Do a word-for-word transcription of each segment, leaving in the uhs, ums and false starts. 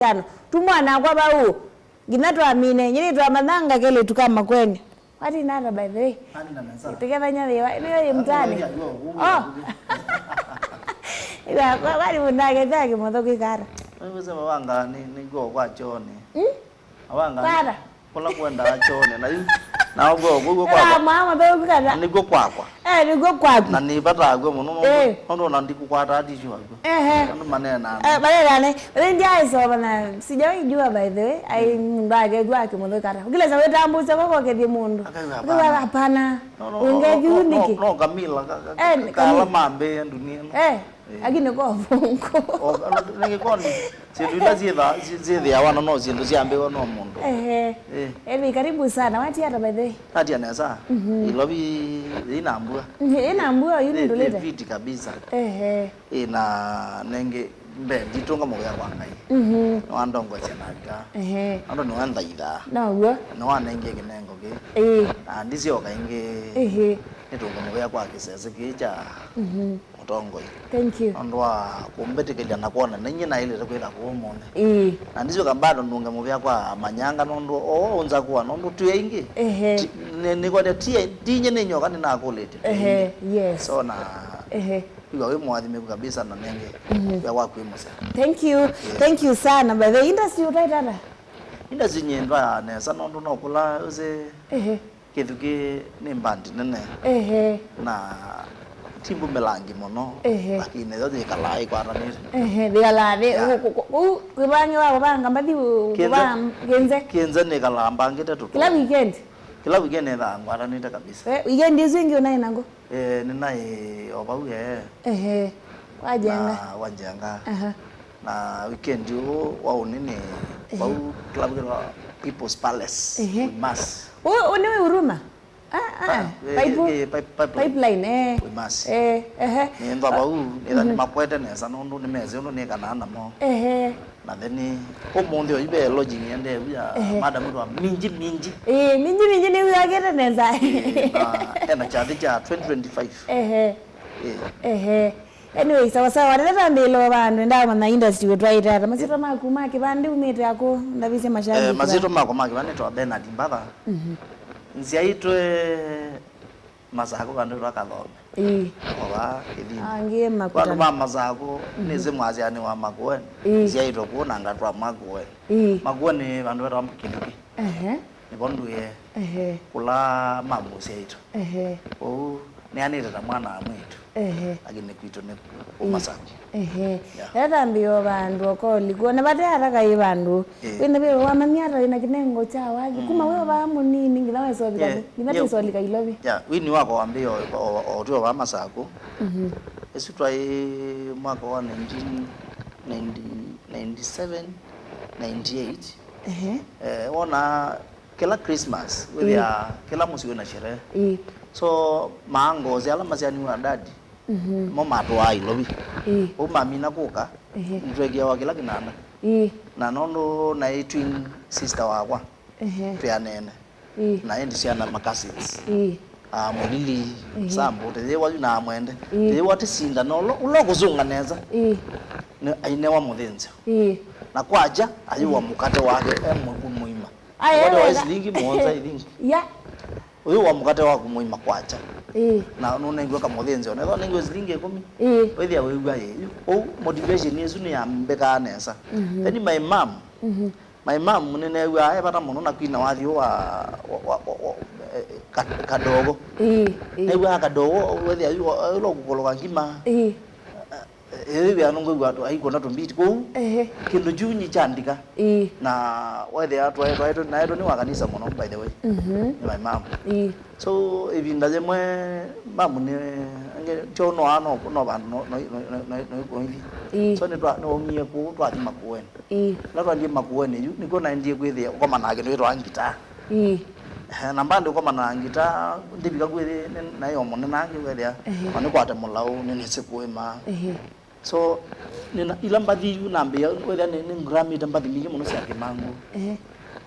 tano. Tumwa nakwa vau. Nginya twamine. Nyini twamanyanga kelĩtu ka Makueni. Watinata, by the way. Ani na mesa. Tukethanya thiwa. Nĩyo yĩ mtaani. Ani na mesa. Oh. Ila, kwa, kwani mũndũ akethĩa kĩmotho kwĩkara? Wewe sema wanga ni, ni go kwa chooni. Hmm? Awanga. Kwara. Kũla kwendaa chooni, na yu, na ũguo, ũguo, ũguo kwakwa. Ĩla mama, be ũkũkata. Nĩguo kwakwa. Eh, nĩguo kwaku. Na nĩvatakw'o mũno, nũndũ, eh, nũndũ ona ndikũkwataa tissue waku. Ehe. Andũ maneenaa. Eh, maneenaa. Ĩndĩ ndyaĩsoma na sijawahi jua, by the way. Ai, mũndũ akethwa akĩmũthũkata. Ũkĩlesa wĩtambũsya kwako ũkethie mũndũ. Akaiwa, ũkaiwa, hapana. Hapana. No, no, no, ũngethie no, no, nĩkĩ? No, Camila, ka, ka, eh, ka, kala Camila. Mambĩĩe ndunia ĩno. Eh. Eh. Lakini kwa fungu. O, ano, nĩngĩkoni, syĩndũ ila syĩtha-, syĩ-, syĩthĩawa na no syĩndũ syambĩĩwe no mũndũ. Ehe. Eh. Evi, karibu sana. Watiata, by the way? Natia nesa. Mhm. Ilovi yĩna mbua. Mhm, yĩna mbua, yu nĩ, nĩndũlĩte. Nĩ fiti kabisa. Ehe. Ĩ, na nengĩ mbee, nditũnga mũvea kwa Ngai. Mhm. Nĩwandongoesya na aka. Ehe. Andũ nĩwanthaithaa. Now'o. Nĩwanengie kĩnengo kĩ. Ĩ. Na ndisyoka ĩngĩ. Ehe. Nĩtũnga mũvea kwa kĩsese kĩĩ kya, mhm, mũtongoi. Thank you. Nũndũ wa kũmbĩtĩkĩlya na kwona na inyie naĩlĩte kwĩtha kũũ ũmũnthĩ. Ĩĩ. Na ndisyoka bado ndũnge mũvea kwa Manyanga nũndũ o ũnza kũa nũndũ twĩ aingĩ. Ehe. Ti, nĩ, nĩkwatya ti, ti inyie nĩ nyoka nĩnakũlĩtye. Ehe, yes. So na, ehe, wĩwa wĩ mũathimĩku kabisa na nengĩ, mhm, wĩa waku wĩ mũseo. Thank you. Yes. Thank you sana. By the industry ũtaitata? Industry nyendwa nesa nũndũ no kũla ũsĩ. Ehe. Kĩthukĩ nĩ mbandi nene. Ehe. Na ti mbumelangi mũno, ehe, lakini yo yĩkalaa ĩkwatanĩte. Ehe, yĩkalaa, yeah. Kũ-, kũ-, kũ-, kũu kwĩvangĩwa kũvanga mbathi ũ-, kĩnze, kũvanga kĩnze. Kĩnze nĩkalaa mbangĩte tũtũ. Kĩla weekend? Kĩla weekend nĩthaa ngwatanĩte kabisa. Eh, weekend ĩsu ĩngĩ ũnaĩ na ngũ? Eh, nĩnaĩ o vau, eh. Ehe. Kwa Njenga? Na wa Njenga. Aha. Na weekend ũũ wa ũnini, ehe, vau club kĩtwa People's Palace, ehe, Wimasi. Ũ, ũ nĩ wĩ Huruma? Ah, ah, eh, pipe-, eh, pipe-, pipeline. Pipeline, eh. Wimasi. Eh, ehe. Nĩnthwa vau, nĩtha, mhm, nĩmakwete nesa nũndũ nĩmesĩ ũndũ nĩkanaa namo. Ehe. Na then, ũmũnthĩ ũyu ve lodging yende vya, ehe, madam wĩtwa Minji Minji. Eh, Minji Minji nĩ wĩakĩte nesa. Eh, na ena kyathĩ kya twenty twenty-five. Ehe. Eh. Ehe. Anyway, sawa sawa, rĩrĩa twambĩĩlwa vandũ, nĩndamanya industry wĩtwaĩte ata. Masyĩtwa maku ma kĩvandĩ umĩte akũ, ndavisye mashabiki. Eh, masyĩtwa makwa ma kĩvandĩ nĩtawa Bernard Mbatha. Mhm. Nzyaĩtwe Masakũ vandũ vetawa Kathome. Ĩĩ. O vaa Kĩthini. Angĩ Makutano. Vandũ va Masakũ, mhm, nĩsĩ mwasyaanĩ wa Makueni. Ĩĩ. Nzyaĩtwe kũu na ngatwa Makueni. Ĩĩ. Makueni vandũ vetawa Kĩthukĩ. Ehe. Nĩvo ndwĩe. Ehe. Kũla mamu syaitũ. Ehe. Ũu nĩanĩte ta mwana wa mwĩĩtu. Ehe. Lakini kwitũ nĩ kũu Masakũ. Ehe. Yeah. Etambĩo vandũ okoli kuona vate ata kaĩ vandũ. Eh. Wĩna vĩwa wamanyia ata wĩna kĩnengo kya wathi. Mm. Kuma wĩ ovaa mũnini nginya wesolika. Yeah. Nginya, yeah, tĩsolika Ilovi. Yeah. Wini wakwa wambĩo o, o, o, twĩ ovaa Masakũ. Mhm. Ĩsu twaĩ mwaka wa nineteen ninety, ninety-seven, ninety-eight. Ehe. Eh, wona kĩla Christmas, wĩthĩa, ĩĩ, kĩla mũsyĩ wĩna sherehe. Ĩĩ. So, maangosya ala masyaaniw'e na daddy, mhm, mo matũaa Ilovi. Ĩĩ. Ũu mamina kũka, ehe, nĩtweekĩawa kĩla kĩnanda. Ĩĩ. Na nũndũ naĩ twin sister wakwa, ehe, twĩ anene. Ĩĩ. Na ĩndĩ syana ma cousins. Ĩĩ. Ah, Mũlili, ĩĩ, Sambo, tĩyĩwa yu na Amwende. Ĩĩ. Tĩyĩwa tĩsinda na ũla, ũla ũkũsũnga nesa. Ĩĩ. Nĩ ainewa mũthĩnzĩo. Ĩĩ. Na kwakya, ayĩwa, ĩĩ, mũkate wake, e mũku mũima. Aye, mũkate wa wĩtha silingi mũonza, I think. Ya. Ũyũ wa mũkate waku mũima kwakya. Ĩĩ. Na nũnengiwe kamũthĩnzĩo. Nethwa nengwe silingi ĩkũmi. Ĩĩ. Wĩthĩa wĩw'a ĩ. Ũu motivation ĩsu nĩyambĩkaa nesa. Mhm. Then my mom, mhm. My mom nĩneew'aa e vata mũno na kwina wathi ũũ wa, wa, wa, wa, wa, eh, ka-, kadogo. Ĩĩ, ĩĩ. Neew'aa kadogo, wethĩa yu, yu, yu ũkũkologa ngima. Ĩĩ. Eh, ĩĩ, wĩa nũngwĩw'a tũ-, aikũna tũmbiti kũu. Ehe. Kĩndũ kyu nyi kyandika. Ĩĩ. Na wethĩa twaĩ-, twaĩ-, naetwe nĩ wa kanisa mũno, by the way. Mhm. Nĩ my mom. Ĩĩ. So, ĩvinda yĩmwe, mamu nĩ, angĩ, tyo no, no, no vandũ no, no, no, no, no, no, no, ĩthi. Ĩĩ. So, nĩtwa-, nĩwaumie kũu, twathi Makueni. Ĩĩ. Ĩla twaendie Makueni yu, nĩkw'o naendie kwĩthĩa ũkomana na kĩndũ kĩtawa ngitaa. Ĩĩ. Eh, na mbandi ũkomana na ngitaa, ndĩvika kwĩthĩ, nĩ-, naĩ o mũnene angĩ wethĩa, ehe, na nĩkwate mũlaũ, nĩnĩsĩ kũĩma. Ehe. So, nĩna, ila mbathi yu nambĩĩa, wethĩa nĩ, nĩngramĩte mbathi mbingĩ mũno sya kĩmangũ. Ehe.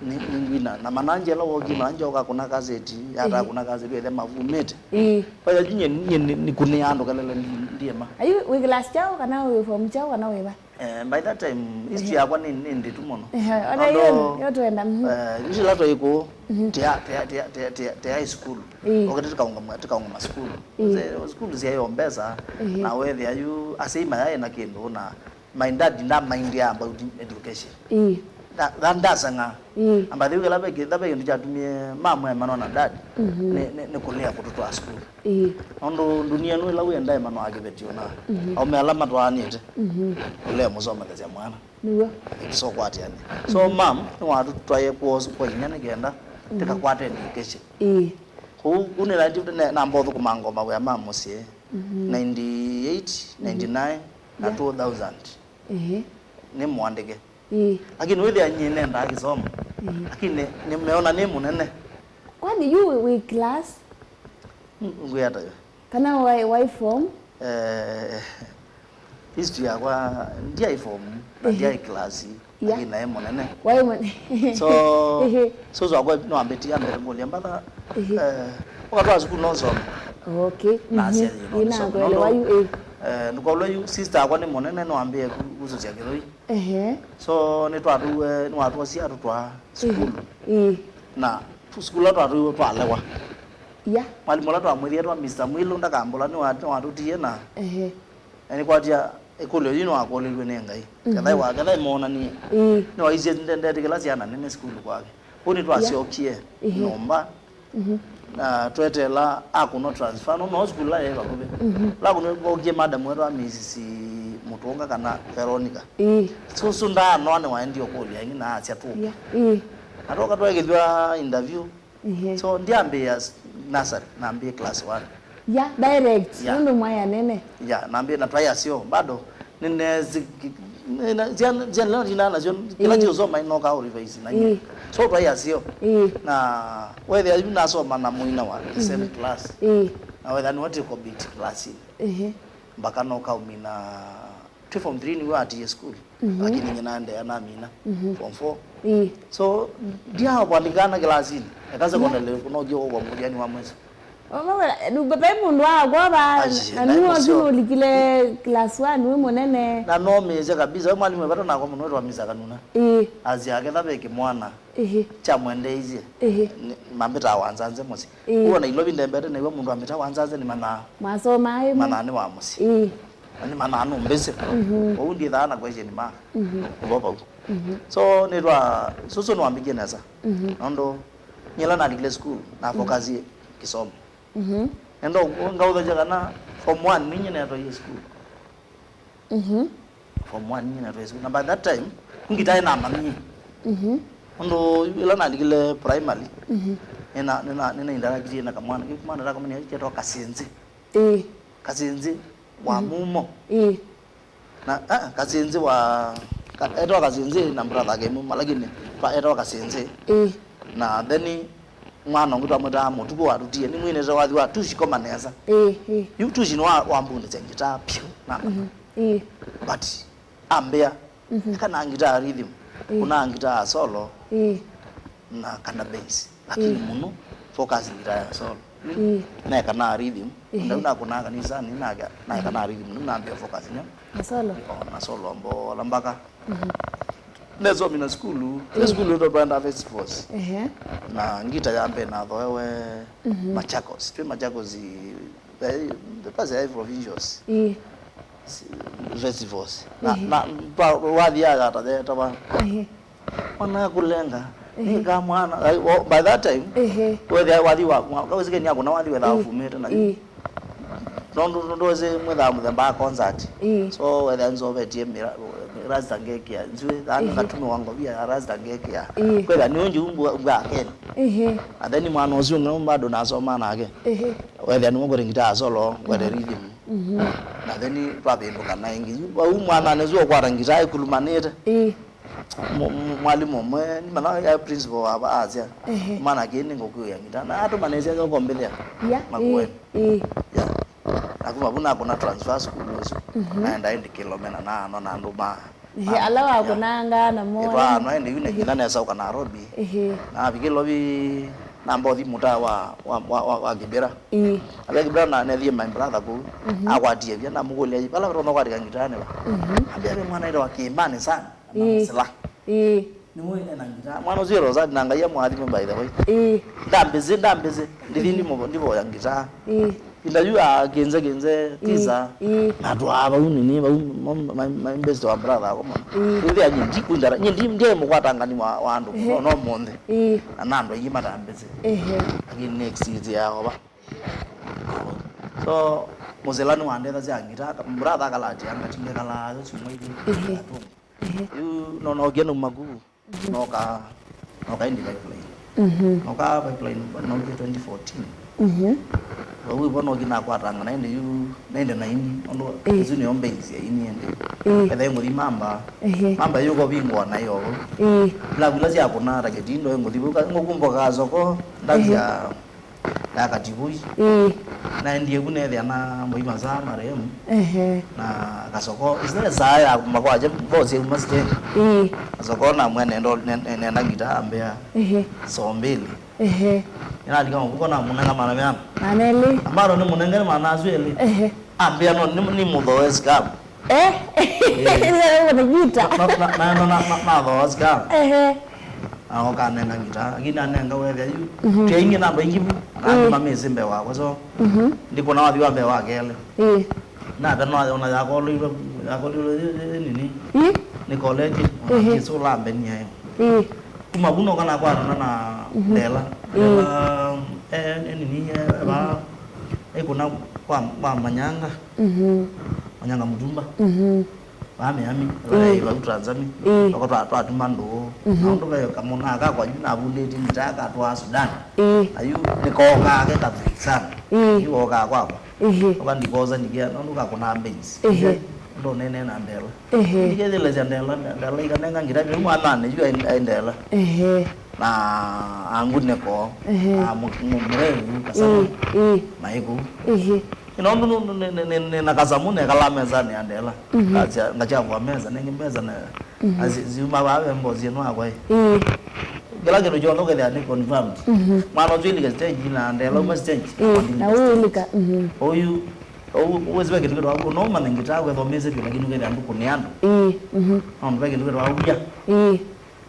Nĩ, nĩngwina. Na mananjia ĩla wookie, mananjia ũkakũna kaseti, yata, ehe, kũna kaseti, wethĩa mavumĩte. Ĩĩ. Wethĩa yu nyie, nyie nĩ, nĩkũnĩa andũ kelele ndi-, ndiema. Are you wĩ class kyaũ kana wĩ form kyaũ kana wĩ va? Eh, by that time, history yakwa nĩ, nĩ ndĩtu mũno. Ehe, ona nũndũ, yo, yo twenda, mhm. Eh, yu ila twaĩ kũu, mhm, tia, tia, tia, tia, tia, tia high school. Ĩĩ. Okete tikaungama, tikaungama school. Ĩĩ. Ze-, school syayo mbesa, ĩĩ, na wethĩa yu, asyai mayaĩ na kĩndũ, na my dad ndamaindia about education. Ĩĩ. Nda-, nda-, ndaseng'a. Ĩĩ. Amba thĩu kĩla ve kĩ-, kĩla ve kĩndũ kyatumie mama emanwa na dad, mhm, nĩ, nĩ, nĩ kũlea kũtũtwaa school. Ĩĩ. Nũndũ ndunia ĩno ĩla wĩenda emanwa akĩvetio na, mhm, aume ala matwaanĩte, mhm, ũle mũsomethesya mwana. Nĩw'o. Ĩkĩsokwatĩanĩa. So, mhm, mam nĩwatũtwaie kwa, kwa inya nĩ kenda, mhm, tĩkakwate education. Ĩĩ. Kũu, kũu nĩ, nĩ, namba ũthũkũma ngoma wĩa ma mũsyĩ. Mhm. Ninety-eight, mhm, ninety-nine, na, yeah, two thousand. Ĩĩ. Nĩ mũandĩke. Ĩĩ. Lakini wĩthĩa nyie nendaa kĩsomo. Ĩĩ. Lakini nĩ, nĩmeona nĩ mũnene. Kwani yu wĩ class? Mm, ngwĩa ta yo. Kana waĩ, waĩ form? Eh, history yakwa, ndiaĩ form, na, ĩĩ, ndiaĩ class, yeah, lakini naĩ mũnene. Waĩ mũnene. So, ĩĩ, so, so akwa no ambĩtie, ambĩte ngũlya mbatha. Ĩĩ. Eh, ũkatwaa sukulu no nsome. Okay. Na, mhm, asyai no ĩĩ, nĩsome. Nakwelewa. Nũndũ, yu, ĩĩ, eh, ndũkolwe yu sister akwa nĩ mũnene, no ambĩe ku-, kusũsya Kĩthũi. Ehe. So, nĩtwatũwe, nĩwatwosie atũtwaa sukulu. Ĩĩ. Ĩĩ. Na tu-, sukulu ĩla twatũiwe twalewa. Ya. Mwalimũ ũla twamwĩthĩe twa Mister Mwilu ndakambũla, nĩwa-, nĩwatũtie na, ehe, na nĩkwatia ĩkũlyo yĩu nĩwakũlĩlw'e nĩ Ngai. Mhm. Kethaĩ wa-, kethaĩ moonanie. Ĩĩ. Nĩwaisye nde-, ndetĩkĩla syana nene sukulu kwake. Kũu nĩtwasyokie, ĩĩ, nyũmba. Mhm. Na tweteela akũnwa transfer, no, no sukulu ĩla yaĩ vakuvĩ. Mhm. Ĩla akũnwa vokie madam wetu wa Missus Mũtũnga kana Veronica. Ĩĩ. Susu ndaanoa nĩwaendie ũkũlya ĩngĩ na asya tũke. Yeah. Ĩĩ. Na twoka twekĩthw'a interview. Ehe. So, ndiambĩĩa s-, nursery, nambĩĩa class one. Ya, direct, ya, nũndũ mwaĩ anene. Ya, nambĩĩa na twaĩ aseo, bado, nĩnesi-, nĩna-, syana, syana ila ndinaa nasyo, kĩla, ĩĩ, kĩũsoma inokaa ũrevise na nyie. Ĩĩ. So, twaĩ aseo. Ĩĩ. Na wethĩa yu nasoma na mũina wa the same, ĩĩ, class. Ĩĩ. Na wethĩa nĩwe tũkompete class-inĩ. Ĩĩ. Mpaka nokaũmina Twĩ form three nĩw'o atiie sukulu. Mhm. Lakini nyie naendeea namina, mhm, form four. Ĩĩ. So, ndiavalĩkana kĩlasinĩ. Eka secondary, yeah, nothiĩ kwa mũthiani wa mwezi. Vai mũndũ wakwa va, aye, na nĩwe ũsu nũlikile class one, wĩ mũnene. Na nomĩĩsya kabisa, we mwalimũ evata nakwa mũno wĩtwa Mister Kanuna. Ĩĩ. Asya aketha ve kĩmwana, ĩĩ, kyamwendeeisye. Ĩĩ. Nĩ-, mambĩtaa Wanzanze mũsyĩ. Ĩĩ. Kuo Nairobi ndembete nĩw'o mũndũ ambĩta Wanzanze nĩmanaa. Mwasomaa ĩmwe. Manaa nĩ wa mũsyĩ. Ĩĩ. Na nĩmanaa nũmbĩsĩ. Mhm. Ũu ndithaa na question mark. Mhm. Kuvo vau. Mhm. So, nĩtwa, susu nĩwambikie nesa. Mhm. Nũndũ, nyie ĩla nalikile sukulu, na, mhm, focus kĩsomo. Mhm. Nenda ngaũthokya kana form one ninyie netwaie sukulu. Mhm. Form one ninyie netwaie sukulu. Na by that time, ngitaĩ namanyie. Mhm. Nũndũ ĩla nalikile primary, mhm, nĩna, nĩna, nĩna interactie na kamwana. Kĩu kamwana ndakamanya ketwa Kasinzi. Ĩĩ. Kasinzi wa, mhm, Mumo. Ĩĩ. Na, ah, Kasinzi wa, ka-, etawa Kasinzi na brother ke Mumo, lakini twa-, etawa Kasinzi. Ĩĩ. Na then mwana ũngĩ twamwĩtaa Mũtuku watũtie, nĩmwinĩte wathi wa Tushi Koma Nesa. Ĩĩ, ĩĩ. Yu Tushi nĩ wa, wambundĩsya ngitaa piũ, na, mhm, ĩĩ, but ambĩa, mhm, eka na ngitaa rhythm, ĩĩ, kuna ngitaa solo, ĩĩ, na kana bass. Lakini, ĩĩ, mũno focus ngitaa ya solo. Ĩĩ. Neka na rhythm. Ĩĩ. Ndau nakũnaa kanisani, nake, neka na rhythm. Nĩu nambia focus nyo. Na solo? O, na solo mbola mpaka. Mhm. Nesomina sukulu. Ĩĩ. Nĩ sukulu ĩtwa Brenda Festivals. Ehe. Na ngita ya mbee nathoewe, mhm, Machakos. Twĩ Machakos, eh, the past ya provincials. Ĩĩ. Festivals. Na, ehe, na twa-, wathiaga ta theta wa. Ehe. Mwana akũlenga. Ehe. Nĩka mwana. Ai, wa-, by that time, ehe, wethĩa wathi wa, wa, kaũsikeni yako na wathi wethaa, ĩĩ, ũfumĩte na, ĩĩ, nũndũ, nũndũ wĩsĩ mwĩthaa mũthemba wa concert. Ĩĩ. So, wethĩa nzovetie mĩra-, rasta ngekĩa. Nzue, thani, ehe, ngatumiwa ngovia ya rasta ngekĩa. Ĩĩ. Kwetha nĩ ũnjũ mbwa, mbwa akeni. Ehe. And then mwana ũcio ũngĩ bado nasoma nake. Ehe. Wethĩa nĩwe ngwete ngitaa solo, ngwete, mhm, rhythm. Mhm. Na then twavĩndũka na ĩngĩ. Yu, vau mwananĩ ũsu ũkwata ngitaa ĩkulumanĩte. Ĩĩ. Mw-, mw-, mwalimũ ũmwe, nĩmana ya principal wa, wa asya, ehe, mwana kĩĩ nĩngũkwĩw'a ngitaa. Na atũmanĩsya yokombĩthĩa. Ya, makueni. Ĩĩ, ĩĩ. Ya. Na kuma vu nakũna transfer sukulu ũsu. Mhm. Naenda ĩndĩ Kĩlome na naanwa na andũ ma, ehe, ma, ala, ya, wakũnangaa namo. Ĩtwaanwa ĩndĩ yu, ehe, nĩkĩla nesaũka Nairobi. Ehe. Navikĩlwa vi namba ũthi mũtaa wa, wa, wa, wa, wa Kĩbĩra. Ĩĩ. Avya Kĩbĩra na nethie my brother kũu. Mhm. Akwatie vya, namũkũlya, "Vala vatonya kwatĩka ngitaa nĩ va?" Mhm. Ambĩa, "Ve mwana ĩtawa Kĩmani sana." Ĩĩ. Sila. Ĩĩ. Nĩwe ena ngitaa. Mwana ũsu e Rosati na Ngai amũathime by the way. Ĩĩ. Ndambĩsĩ, ndambĩsĩ. Ndithi ndimo-, ndivoya ngitaa. Ĩĩ. Ĩla yu a kĩnze, kĩnze, ĩĩ, tisa. Ĩĩ. Natwaa vau nini, vau, mo-, my, my best wa brother akwa mũno. Ĩĩ. Ĩthĩa nyie ndikwinda, nyie ndi-, ndiaĩ mũkwatangani wa, wa andũ, ehe, no, no mũnthĩ. Ĩĩ. Na, na andũ aingĩ matambĩsĩ. Ehe. Lakini next is ya ova. So, mũsela nĩwandethasya ngitaa, brother akalatia, ngatindekalaa yo syumwa ili. Ehe. Ehe. Yu, no, nokie nauma kuu. Mhm. Noka, noka ĩndĩ Pipeline. Mhm. Noka Pipeline, nokie twenty fourteen. Mhm. Vau ĩvo noki nakwatangana ĩndĩ yu, naende na ini, nũndũ, ĩĩ, ĩsu nĩyo base ya ini ĩndĩ. Ĩĩ. Ethĩa ngũthi Mamba. Ehe. Mamba yũko vingwa nayo vau. Ĩĩ. Ila kula sya kũna ta kĩtindo ngũthi vau, ka-, ngũkumbuka Kasoko, ndasya, ehe, ya Kativui. Ĩĩ. Naendie ku neethĩa na Mboi Masaa marehemu. Ehe. Na Kasoko, ĩsu nĩ saa ya makwakya, bosi yauma stage. Ĩĩ. Kasoko namwĩa nenda, ne-, ne-, nenda ngitaa ambĩa, ehe, soo mbili. Ehe. Nĩnalika mavuko namũnenga maana meana. Maana elĩ. Ambalo nĩ mũnenge nĩ maana asu elĩ. Ehe. Ambĩa no, nĩ, nĩ mũthoe scam. Eh? Ĩĩ. Nĩ gita. Na, na, na, na, na, na, nathooa scam. Ehe. Na okanenga ngita, lakini anenga wethĩa yu. Mhm. Tĩ aingĩ na andũ aingĩ vu. Na, mm, andũ mamĩsĩ mbee wakwa, so, mhm, ndikũna wathi wa mbee wa kelĩ. Ĩĩ. Nata no ona yakolilwe, yakolilwe ĩ, ĩ, ĩ, nini? Ĩĩ. Nĩ college, ona, ehe, Jesu lambenia yo. Ĩĩ. Kuma vu noka nakwatana na, mhm, Ndela. Ĩĩ. Ndela, eh, eh, nini, eh, va, ĩkũna kwa, kwa Manyanga. Mhm. Manyanga Mutumba. Mhm. Vaa Miami, mm, eh, vau Tanzania. Ĩĩ. Toko twa, twatuma ndũũ. Mhm. Maũndũ ve kamũna aka kwa yu navundĩtie ngitaa katwaa Sudan. Ĩĩ. Ayu nĩkookaa ke kathei sana. Ĩĩ. Yu ookaa kwakwa. Ĩĩ. Oka ndikosa nikia, nũndũ kakũnaa beans. Ĩĩ. Ndonene na Ndela. Ehe. Ndikethĩlesya Ndela, Ndela ikanenga ngita, yu mwananĩ, yu aĩ, aĩ Ndela. Ehe. Na angu nĩko, ehe, a mũ-, mũ-, mũreu, kasavu, ĩĩ, ĩĩ, maĩ kũu. Ehe. Ĩ, nũndũ nũ-, nũ-, nĩ, nĩ, nĩ, nĩ na kasamũ nekalaa mesanĩ ya Ndela. Mhm. Ngasya, ngakyavũa mesa, nengĩ mesa na, mhm, na zi-, ziuma vaa ve mbosi ĩno akwa ĩ. Ĩĩ. Kĩla kĩndũ kyonthe ũkethĩa nĩ confirmed. Mhm. Mwana ũsu ilika stage na Ndela uma stage. Ĩĩ, na ũilika. Mhm. Ũyu Ũu, wĩsĩ ve kĩndũ kĩtawa, no ũmanye ngitaa wethomesye vyũ, lakini ũkethĩa ndũkũnĩa andũ. Ĩĩ, mhm. No, ve kĩndũ kĩtawa wia. Ĩĩ.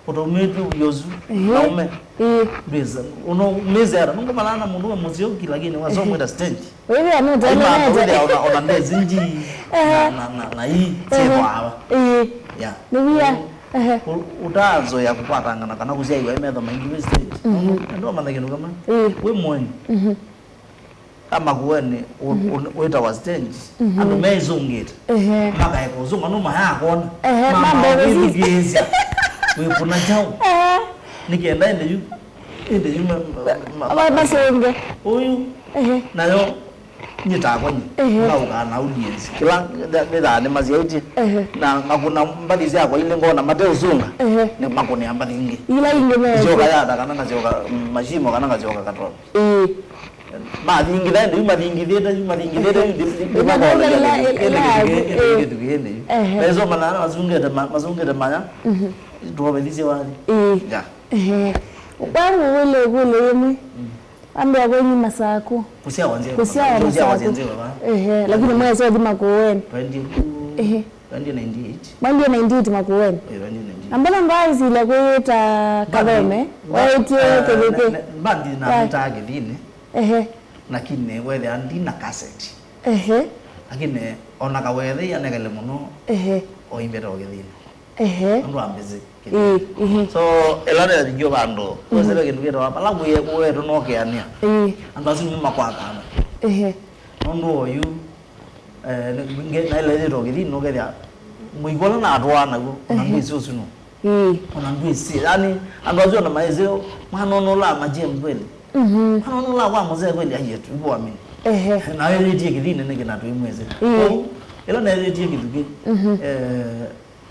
Ũtaumĩtw'e wia ũsu, ehe, na ũme. Ĩĩ. Ndwĩsa, ũno, ũmĩsĩ ata, nũngũmanaa na mũndũ we mũsyoki, lakini wasomwĩta stage. Wĩthĩa nũtelemete. Aimantha wĩthĩa ona, ona ndesi nji, ehe, na, na, na, na ii, ehe, syĩthwaa. Ĩĩ. Ya. Nĩ wia. Ũ-, ehe, ũ-, ũtaanzoea kũkwatangana kana kũsyaĩwa ĩ metho maingĩ wĩ stage. Mhm. Andũ amanya kĩndũ kama. Ĩĩ. Wĩ mũeni. Mhm. Kama kueni, u-, mhm, u-, wĩtawa stage. Mhm. Andũ meisũngĩte. Ehe. Makaeka ũsũnga, no mayakwona. Ehe, mamba wĩthukĩĩsya. Wĩkũna kyaũ. Ehe. Nĩkenda ĩndĩ yu, ĩndĩ yu ma-, ma-, ma-, ma-, masũnge. Ũyu. Ehe. Nayo, nyĩtakwa nyĩ. Ehe. Ngaũkaa na audience. Kĩla nĩthaa nĩmasyaĩtye. Ehe. Na ngakũna mbathi syakwa ilĩ ngona mateũsũnga. Ehe. Nĩmakũnĩa mbathi ingĩ. Ila ingĩ mesyo. Ngasyoka yata kana ngasyoka, mm, mashimo kana ngasyoka katoro. Ĩĩ. Mathingitha ĩndĩ yu mathingithĩte yu mathingithĩte yu ndi-, ndi-, ndimakolelya kĩndũ kĩndĩ yu. Ehe. Mesoma na masungĩte ma-, masungĩte maya. Mhm. Tuovethisye wathi. Ĩĩ. Ya. Ehe. Kwangu wĩle kũlĩ yĩmwe. Mm. Ambĩa kwenyu Masaku. Kũsyawa nzĩwe. Kũsyawa Masaku. Kũsyawa Masaku. Nzĩwe va? Ehe, lakini mwese ũthi Makueni. Twenty. Ehe. Twenty ninety-eight. Mwendie ninety-eight Makueni. Eh, twenty ninety-eight. Na mbona ndwaisile kwĩyĩta Kathome? Waĩtie kĩvĩkĩ? Mbathi na mĩtaa kĩthini. Ehe. Lakini wethĩa ndi na cassette. Ehe. Lakini ona kawethe yanekele mũno. Ehe. Oimbete o kĩthini. Ehe. Nũndũ wa mbĩsĩ. Ĩĩ, ĩĩ. So, ĩla nĩyavikie vandũ, mm, wesĩle kĩndũ kĩtawa, vala wĩe-, wĩetũ no kĩanĩa. Ĩĩ. Andũ asu nĩmakwakana. Ehe. Nũndũ oyu, eh, nge-, naĩlethĩtwe kĩthini nũkethĩa mũiko ũla natwaa naw'o, ona, ehe, ndwĩsĩ ũsu nũ. Ĩĩ. Ona ndwĩsĩ. Yani, andũ asu ona maĩsĩ, mwana ũnũ ũla majem kweli. Mhm. Mwana ũnũ ũla wa mũzee kweli, aiyetu, ivo amini. Ehe. Na ĩlĩtie kĩthini nĩkĩ na twĩmwĩsĩ. Ĩĩ. Ũu, ĩla naĩlĩtie kĩthukĩ, mhm, eh,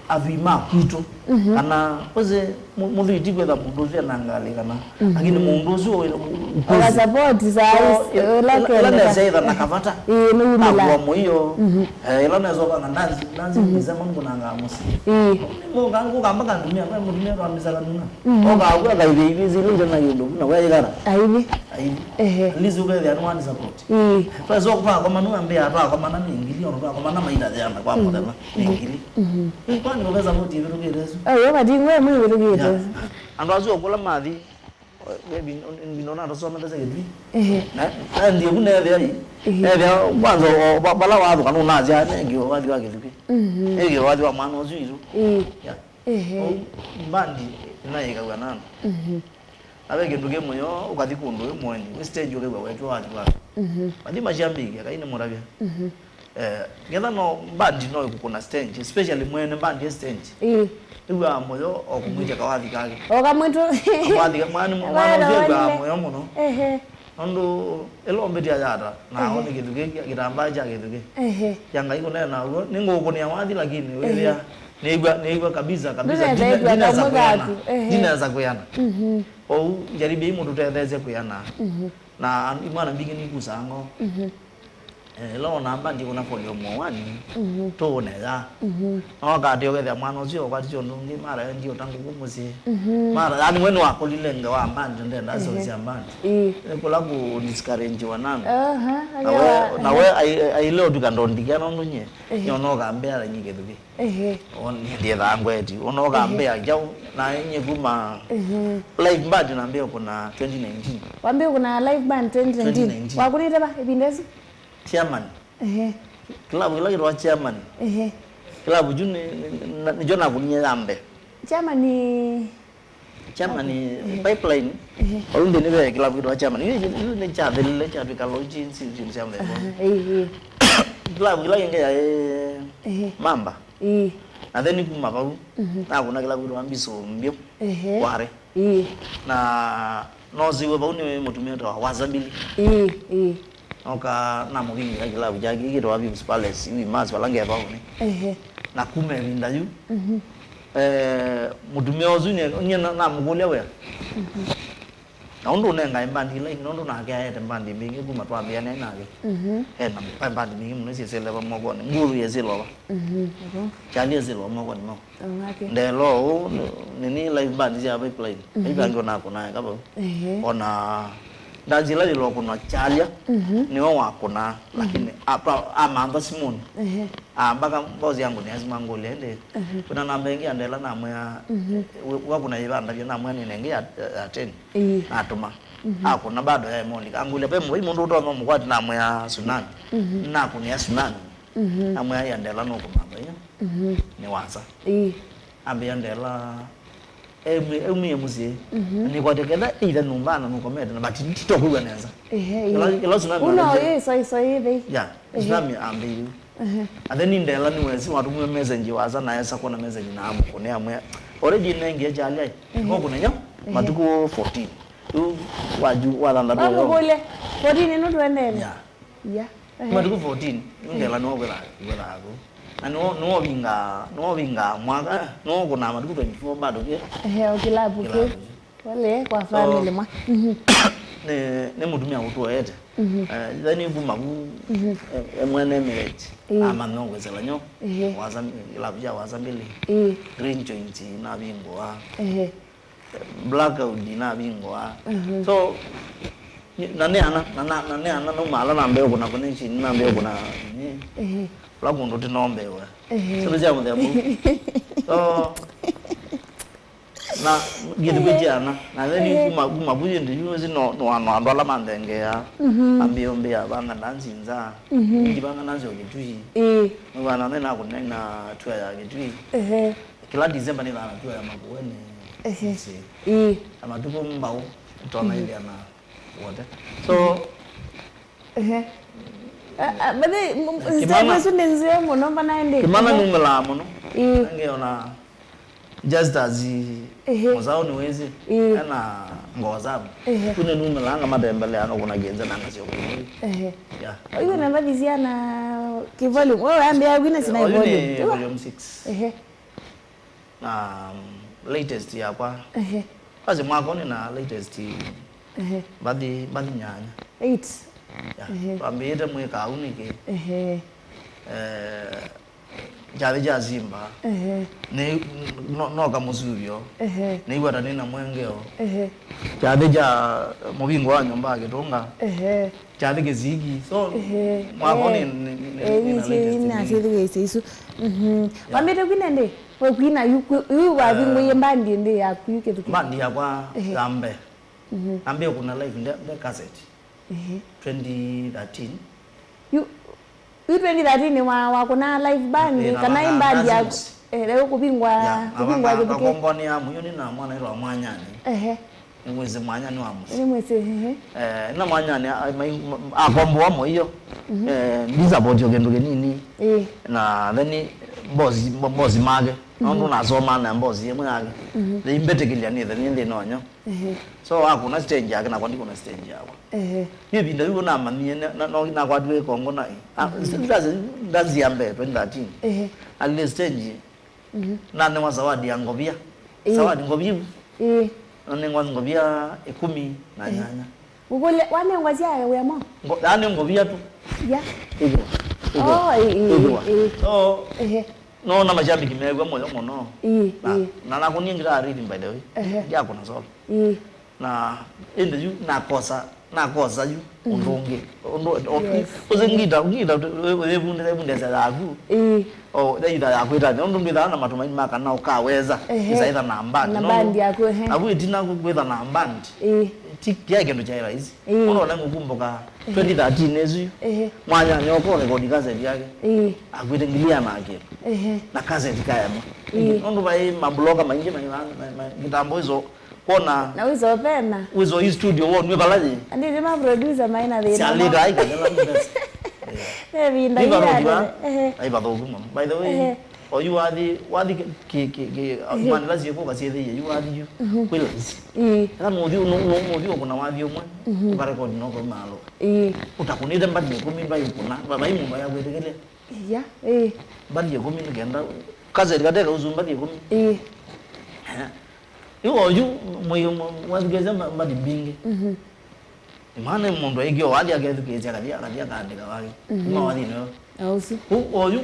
athwii ma kwitũ. Mhm. Kana ũsĩ mũ- mũthwii ti kwĩtha mũndũ ũsu ena ngalĩ kana, mhm, lakini mũndũ ũsu wĩ- ũkũsĩ. Ũkasapoti saa. So, ila- ila- ila nesa ĩtha na kavata. Ĩĩ, nĩumĩla. Akua mũio. Mhm. Eh, ila nesa ũvanga ndanzi, ndanzi, mhm, mĩsema ngunanga mũsyĩ. Ĩĩ. Mũka ngũka mpaka ndumia, kwa mũtumia kwa mĩsaka nuna. Mhm. Oka agua kaithĩ ithi zilinde na kĩndũ, na we ikara. Aithi. Aithi. Ehe. At least ũkethĩa nĩ one support. Ĩĩ. Twesa ũkũvaa kwa manu ambĩa twakomana nĩ ngili, ona twakomana maita yana kwa mũthenya nĩ ngili. Mhm. Ĩĩ, kwani ũvesa voti ĩvĩtũkĩte ĩsu? Ĩĩ, vati ngwe mwĩvĩtũkĩte. Yeah. Andũ asu okũla mathi, maybe ndinona tusomethesya Kĩtui. Ehe. Na, na ndiye kuna ethĩa ĩ. Ehe. Ethĩa kwanza o- ba- bala wathuka nunazya nenge wathi wa Kĩtui. Mhm. Nenge wathi wa mwana ũsu isu. Ĩĩ. Yeah. Ehe. Ũu mbandi naĩkaw'a na andũ. Mhm. Na ve kĩndũ kĩ mũyo, ũkathi kũndũ wĩ mũeni, wĩ stage ũkew'a wetwa wathi waku. Mhm. Mathi masyambĩĩkĩa, Ngai nĩ mũtavya. Mhm. Eh, ketha no mbandi no ĩkũkũna stage, especially mwene mbandi ĩ stage. Ĩĩ. Ĩw'aa mũyo o kũmwĩtya kawathi kake. O kamwĩtũ. Kawathi ka- mwana mwana ũsu ĩw'aa mũyo mũno. Ehe. Nũndũ ĩla ũmbĩtya yata, na, ehe, one kĩthukĩ, kĩtambaa kya kĩthukĩ. Ehe. Kya Ngai kũneena ũw'o, nĩngũkũnĩa wathi, lakini wĩthĩa, ehe, nĩw'a, nĩw'a kabisa, kabisa, ndinesa kwĩana. Ehe. Ndinesa kwĩana. Mhm. Ou, njaribia imũtũtetheesye kwĩana. Mhm. Na an- imwana mbingĩ nikusaa ngoo. Mhm. Eh, ĩla wonaa mbandi kũna volume one, mhm, tũũnea. Mhm. No wakati ũkethĩa mwana ũsu ũkwatĩtye ũndũ ũngĩ, mara endie ũta ngũkũ mũsyĩ. Mhm. Mara, yani, we nĩwakũlile nge wa mbandi, ndenda, ehe, songs sya mbandi. Ĩĩ. Nĩ kũla kũ discourage wa nami. Aha, na we, wa- na we ai- aile ũtwika ndondikia nũndũ nyie. Ehe. Nyona ũkambea nyie kĩthukĩ. Ehe. Ndiethaa ngweti. Ũno ũkambĩa kyaũ, na inye kuma, ehe, live band nambĩa kũna twenty nineteen. Wambĩa kũna live band twenty nineteen? Twenty nineteen. Wakũnĩte va ĩvinda ĩsu? Chairman. Ehe. Club kĩla kĩtwa Chairman. Ehe. Club ju nĩ, nĩ, nĩ, nĩkyo nakũnie ya mbee. Chairman nĩ Chairman, ehe, Pipeline. Ehe. Vau nthĩnĩ ve kĩlavu kĩtawa Chairman. Yu, yu, yu nĩ kyathelile, kyatw'ĩka lodge, syĩndũ sya mũthemba. Aha, ĩĩ, ĩĩ. Kĩlavu kĩla kĩngĩ yaĩ, ehe, Mamba. Ĩĩ. Na then kuma vau, mhm, nakũna kĩlavu kĩtawa Mbiso Mbyo. Ehe. Kware. Ĩĩ. Na nosiwe vau nĩ mũtumĩa wĩtawa Wazambili. Ĩĩ, ĩĩ. Noka namũvingĩla kĩlavu kyake kĩtawa Views Palace, yu Imasi, vala nge vaũnĩ. Ehe. Na kuma ĩvinda yu, mhm, eh, mũtumĩa ũsu nyie, nyie na- namũkũlya wĩa. Mhm. Na ũndũ ũnengae mbandi ĩla ĩngĩ, nũndũ nake aete mbandi mbingĩ kuma twambĩanĩa nake. Mhm. Ena mbandi mbingĩ mũno syĩsĩle va mokonĩ. Nguthu yĩsĩlwa va. Mhm. Kyali yĩsĩlwa mokonĩ mau. Ndelwa ũũ, nĩ- nĩnĩ live band sya Pipeline. Mhm. Ĩvangi onakũnae kavau. Ehe. Ona ndanzi ĩla yĩlwa kũnwa Kyalya, mhm, nĩwe wakũnaa, mhm, lakini apa- amantha simũnĩ. Ehe. Ambaka boss yangu nĩasimangũlya ĩndĩ. Mhm. Kuna namba ĩngĩ ya Ndela namwĩa, mhm, wakũna yĩvandavya namwĩa nĩnenge ya, ya ten. Ĩĩ. Natũma. Mhm. Akũna bado ya emondi. Angũlya ve mũi mũndũ ũtonya mũkwati namwĩa Tsunami. Mhm. Nakũnĩa Tsunami. Mhm. Namwĩa ya Ndela nũkũmantha iyo. Mhm. Nĩ wasa. Ĩĩ. Ambĩa Ndela, aumie mũsyĩ. Mhm. Nĩkwatya ketha either nyũmba na nũkomete na but nditokwĩw'a nesa. Ehe, ĩĩ. Ĩla- ĩla Tsunami ambĩie. Ĩĩ, sorry, sorry, ĩĩ. Yeah, ehe. Tsunami ambĩie. Ehe. And then Ndela nĩwesi watũmĩe message wasa na esa kwona message na amũkũnĩa amwĩa. Already nengie Kyalya. Ehe. Ngũkũnĩa, ehe, matukũ fourteen. Yu waju wa thanthatũ yo. Wamũkũlya, fourteen ĩno tũendele? Yeah. Yeah. Ehe. Matukũ fourteen, yu Ndela nĩwe wĩthaa- wĩthaa kũu. Na nĩwe- nĩwe ũvingaa- nĩwe ũvingaa mwaka, nĩwe ũkũnaa matukũ twenty-four bado kĩ? Ehe, o kĩlavu kĩu. Kĩlavu kĩu. Pole kwa family mwa. Mhm. Nĩ- nĩ mũtumĩa ũtũete. Mhm. Eh, then kuma vu, mhm, eh, eh, mwene Emirates, ĩĩ, amanya kwĩsĩla nyo. Ehe. Wasa- kĩlavu kya Wasa Mbili. Ĩĩ. Green Joint navingũa. Ehe. Blackout navingũa. Mhm. So, na nĩ ana, na- na- na nĩ ana nauma ala nambee kũna connection, nambee kũna nĩ- ehe, kũla kũndũ tĩnombewe. Ehe. Sĩndũ sya mũthemba ũu. So, na ngĩthi kwĩtia ana, na then, ehe, kuma- kuma vu ĩndĩ yu nĩsĩ no- no- no andũ ala manthengeaa. Mhm. Ambĩombea vanga ndanzi nza. Mhm. Ĩndĩ vanga ndanzi o Kĩtui. Ĩĩ. Mwana nĩ nakũnena tua ya Kĩtui. Ehe. Kĩla December nĩthaa na tua ya Makueni. Ehe. Mũsyĩ. Ĩĩ. Na matukũ mbau, tona, mhm, ĩthĩa na wote. So, ehe. Ah, ah, but then, m- m- Kimana- step ĩsu nĩ nzeo mũno, mbona ĩndĩ? Kimana, ehe, numĩlaa mũno. Ĩĩ. Ngeona just as, ehe, mũsaũ nĩwĩsĩ, ĩĩ, ena ngoo sabu. Ehe. Kune numĩlaa ngamatembelea no kuna kĩenza na ngasio kũi. Ehe. Yeah. Oyu na mbathi syana kĩ volume. Wewe ambia wina sina volume. Volume six. Ehe. um, latest yakwa. Ehe. Basi mwaka ũnĩ na latest Ehe. mbathi, mbathi nyanya. Eight. Yeah. Ehe. Twambĩĩte mwĩ kau nĩkĩ? Ehe. Eh, kyathĩ kya Simba. Ehe. Nĩ, no, noka mũsuvyo. Ehe. Nĩiw'a ta nĩ na mwengeo. Ehe. Kyathĩ kya mũvingo wa nyũmba ya Kĩtũnga. Ehe. Kyathĩ kĩsiki. So, Ehe. mwaka Eh. nĩ, nĩ, nĩ, Eh, nĩ na ici latest nĩ nĩ. Nasĩthĩĩsye isu. Mhm. Yeah. Wambĩte kwina ndĩ? We kwina yu, yu, yu wavingũie Eh. mbandi ndĩ yaku yu kĩthukĩ? Mbandi yakwa Ehe. ya mbee. Mhm. Ambie kuna live nde, nde cassette. Ehe. Twenty thirteen. Yu, yu twenty thirteen wa, wa kuna live band, Eh, na kana na i mbandi ya, Lazarus. Eh, leo kuvingwa, Yeah, kuvingwa ava-, kĩthukĩ. Akomboni ya Muyuni na mwana ĩtwa Mwanyani. Ehe. Nĩmwĩsĩ Mwanyani wa mũsyĩ. Nĩmwĩsĩ, ehe. Eh, na Mwanyani, a-, mai-, ma-, akomboa mũio. Mhm. Eh, ndisapotio kĩndũ kĩnini. Ĩĩ. Na then boss, bo-, boss make. Mhm. Nũndũ nasoma na boss ĩmwe yake. Mhm. Nĩimbĩtĩkĩlya nĩthe nĩ nthĩnĩ onyo. Ehe. So, akũna stage yake, nakwa ndikũna stage yakwa. Ehe. Yu ĩvinda yu namanyie, na, na, no, nakwatiwe ĩkongo na, ah, Mhm. nda-, ndanzia mbee, twenty thirteen. Ehe. Alile stage, Mhm. nanengwa zawadi ya ngovia. Ĩĩ. Zawadi ngovia ĩu. Ĩĩ. Nanengwa ngovia ĩkũmi na Ehe. nyanya. Ngũkũlya, wanengwa sya wĩa mwa? Ngo-, yaani ngovia tu. Ya. Ĩthĩwa. Ĩthĩwa. Oh, ĩĩ, ĩĩ, Ĩthĩwa. ĩĩ. So, Ehe. Noona mashabiki meew'a mũyo mũno. Ĩĩ, Na, ĩĩ. na nakũnie ngita rhythm, by the way. Ehe. Ndiakũna solo. Ĩĩ. Na ĩndĩ yu nakosa, nakosa yu Mm. ũndũ ũngĩ. Ũndũ, o-, Yes. ũsĩ ngita, ngita, wĩvundĩse, vundĩse yaku. Ĩĩ. O, yaitha yaku ĩtane. Ũndũ ndwĩthaa na matumaini ma kana ũkaweza. Ehe. Isaitha na band. Na No, band yaku, ehe. Navu ĩtina kwĩtha na band. Ĩĩ. Ti, ti kĩndũ kya rahisi. Ĩĩ. Ũnona ngũkumbuka Ehe. twenty thirteen ĩsu yu. Ehe. Mwanyanya ũko record cassette yake. Ĩĩ. Akwĩte ngili ya nake. Ehe. Na cassette kaema. Ĩĩ. Nũndũ vai mabloga maingĩ mai, mai, mai, mai, kitambo izo kwona Na wĩsopena. Wĩso hii studio wonwe vala yĩ. Andi nĩ ma producer maina thĩna. Sialika ai kanyela mbesa. Ve vinda Viva road va. Ehe. Ai vathũku mũno. By the way, Ehe. Oyu wathi, wathi ki, ki, ki, ki, Ehe. Manila siekuka siethĩie, yu wathi yu. Mhm. Kwĩ laisi. Ĩĩ. Eka mũthi, no, no, mũthi ũkũna wathi ũmwe, Mhm. Ũkarekodi no kau malo. Ĩĩ. Ũtakũnĩte mbandi ĩkũmi vai ũkũna, va-, vai mũndũ ayakwĩtĩkĩlya. Iya, ĩĩ. Mbandi ĩkũmi nĩ kenda, kaseti kateka ũsu mbandi ĩkũmi. Ĩĩ. Eh. Yu oyu, mwe-, mwe-, mwathikĩĩsya mba-, mbandi mbingĩ. Mhm. Imana mũndũ aingĩ o wathi akethukĩĩsya akathi, akathi akaandĩka wake. Mhm. Kuma wathi nĩyo. Ausu. Kũ-, oyu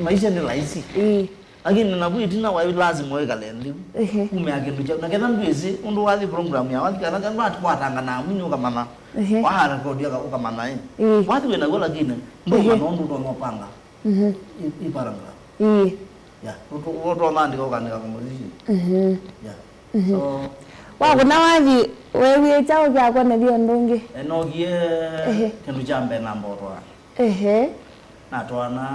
maisha nĩ laisi. Ĩĩ. Lakini navu ĩtina waĩ lazima wĩkale nthĩ. Ehe. Kumĩa kĩndũ kya. Na ketha ndwĩsĩ, ũndũ wathi program ya wathi, kana ketha watwatanga na munyu ũkamanya. Ehe. Wa record aka-, ũkamanya, ĩ. Ĩĩ. Wathi wĩ naw'o lakini, ndũmanya Ehe. ũndũ ũtonya ũpanga. Mhm. Ĩ, ĩ paragraph. Ĩĩ. Ya, ũto-, ũtonya andĩka ũkaandĩka composition. Mhm. Ya. Mhm. So, Wakũna wathi, weewie kyaũ kyakonethie ũndũ ũngĩ? Enokie Ehe. Kĩndũ kya mbee namba ũtwaa. Ehe. Natwana.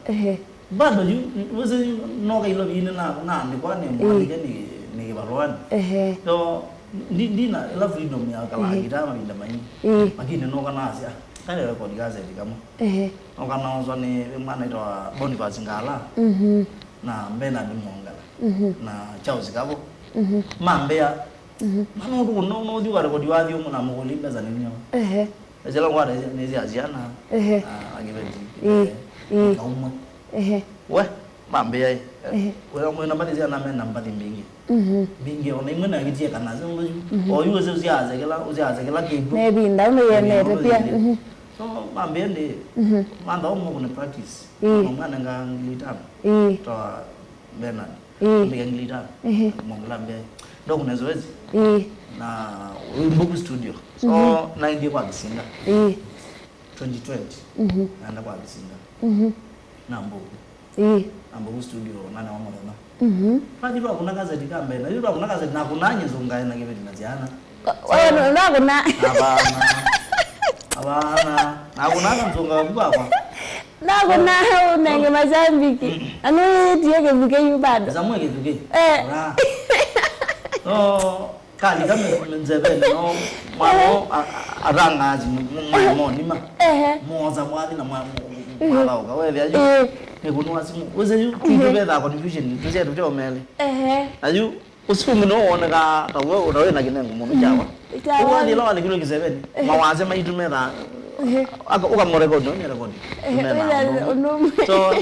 Ehe. Bado yu, wĩsĩ yu, noka ilovinĩ na, naandĩkwa nĩ Ĩĩ. Mwandĩke nĩ, nĩ kĩvalũanĩ. Ehe. So, ndi, ndina ĩla freedom ya kala Ĩĩ. Ngita mavinda maingĩ. Ĩĩ. Lakini noka nasya, kale record kaseti kamwe. Ehe. Noka naoswa nĩ mwana ĩtawa Boniface Ngala Mhm. na Bernard Mwongela Mhm. na Charles Kavo. Mhm. Mambĩa, Mhm. Mama ũndũ no, no thiwa record wathi ũmwe na mũkũli mbesa nĩ nyo. Ehe. Ezela ngwata nĩ cia ciana. Ehe. Ah, akiveti. Ĩĩ. Ĩĩ. Kaumwe. Ehe. We, mambĩa ĩ. Ehe. Wĩra mwĩna mbathi ciana mena mbathi mbingĩ. Mhm. Mbingĩ ona imwe na ngitie kana zimwe yu. Mhm. Oyu ose usiazekela, usiazekela kĩndũ. Maybe ndau nĩ yenete pia. Mhm. So, mambĩa ndi. Mhm. Mantha omo kuna practice. Ĩĩ. Mwana nga ngili tano. Ĩĩ. Toa Bernard. Ĩĩ. Mbika ngili tano. Ehe. Mwongela mbĩa. Ndo kuna zoezi. Ĩĩ. Na Mbuku Studio. So, Mhm. naendie kwa Kisinda. Ĩĩ. Twenty twenty. Mhm. Naenda kwa Kisinda. Mhm. Na Mbuku. Ĩĩ. Na Mbuku Studio, nane wa mũthenya. Mhm. Twathi twakũna kaseti ka mbee. Na yu twakũna kaseti na kũna nyĩsũngae na kĩveti na ciana. Wewe ndakũna. Hapana. Hapana. Nakũna na msonga wa baba. Nakũna unenge mashabiki. Anu tie kĩvukĩ yu bado. Zamwe kĩvukĩ. Eh. Ra. No, kali kama nzeveni no. Mwana a-, a-, atangazi mwana nima. Ehe. Moza mwathi na mwa-, mwana uka. Wewe ayu. Eh. Nĩkũnwa simu. Wese yu, Mhm. Tuvetha confusion. Tusia tuteo mele. Ehe. Ayu. Ũsu ũngĩ nĩwoneka ta we, ta wĩ na kĩnengo mũno kyawa. Kyawa. Ũwathi ĩla walekilwe kĩseveni, Ehe. Mawasya maitũ metha, Ehe. aka-, ũkamũrekodi, no nĩrekodi. Ehe, Tũmena ũyũ ũndũ ũmwe. Ũndũ ũmwe. So,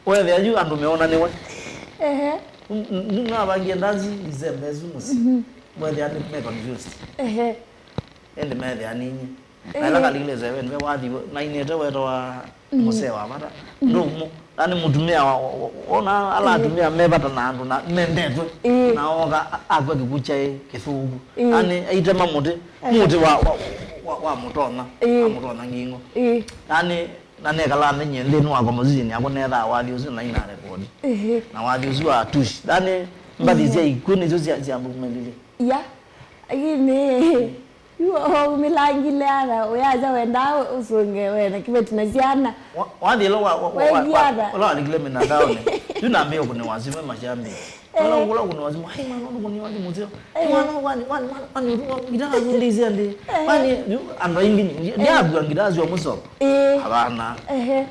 wethĩa yu andũ meona nĩwe. Ehe. Nĩnavangie ndanzi December ĩsu mũsyĩ. Mhm. Mwethĩa nĩ me confused. Ehe. Ĩndĩ methĩa ninyi. Na ĩla kalikile seven, ve wathi, nainĩte wetawa mũsee wa vata. Ndũmũ, yani mũtumĩa wa, wa, wa, ona ala atumĩa me vata na andũ na mendetwe. Ĩĩ. Na oka a-, akwa kĩkũ kyaĩ kĩthũku. Ĩĩ. Yani aitema mũtĩ, mũtĩ wa, wa, wa, wa mũtonya, amũtonya ngingo. Ĩĩ. Yani, na nekala amenyie nthĩnĩ wa conversation yakwa nethaa wathi ũsu na ina record. Ĩĩ. Na wathi ũsu wa tush. Yani, mbathi sya ikw'ũ nĩsyo sya, sya mbumĩlile. Ya. Lakini, yu waumĩlangile ata, ũyaja wendaa ũsũnge we na kĩveti na syana. Wa-, wathi ĩla wa-, wa-, wa-, Waĩthĩa wa-, ata? Ũla walikile mĩtandaonĩ. Yu nambĩĩa kũnĩwa simũ mashambi. Ũla, eh, ũla kũnĩwa simũ, "Ai, mwana, ũndũ kũnĩwa simũ syo. Ai, eh, mwana, wani, wani, mwana, wani, ngita na kundizia ndi." Eh. Wani, yu, andũ aingĩ, ndi-, eh, ndiakua ngita syo mũsoko. Eh. Hapana. Ehe.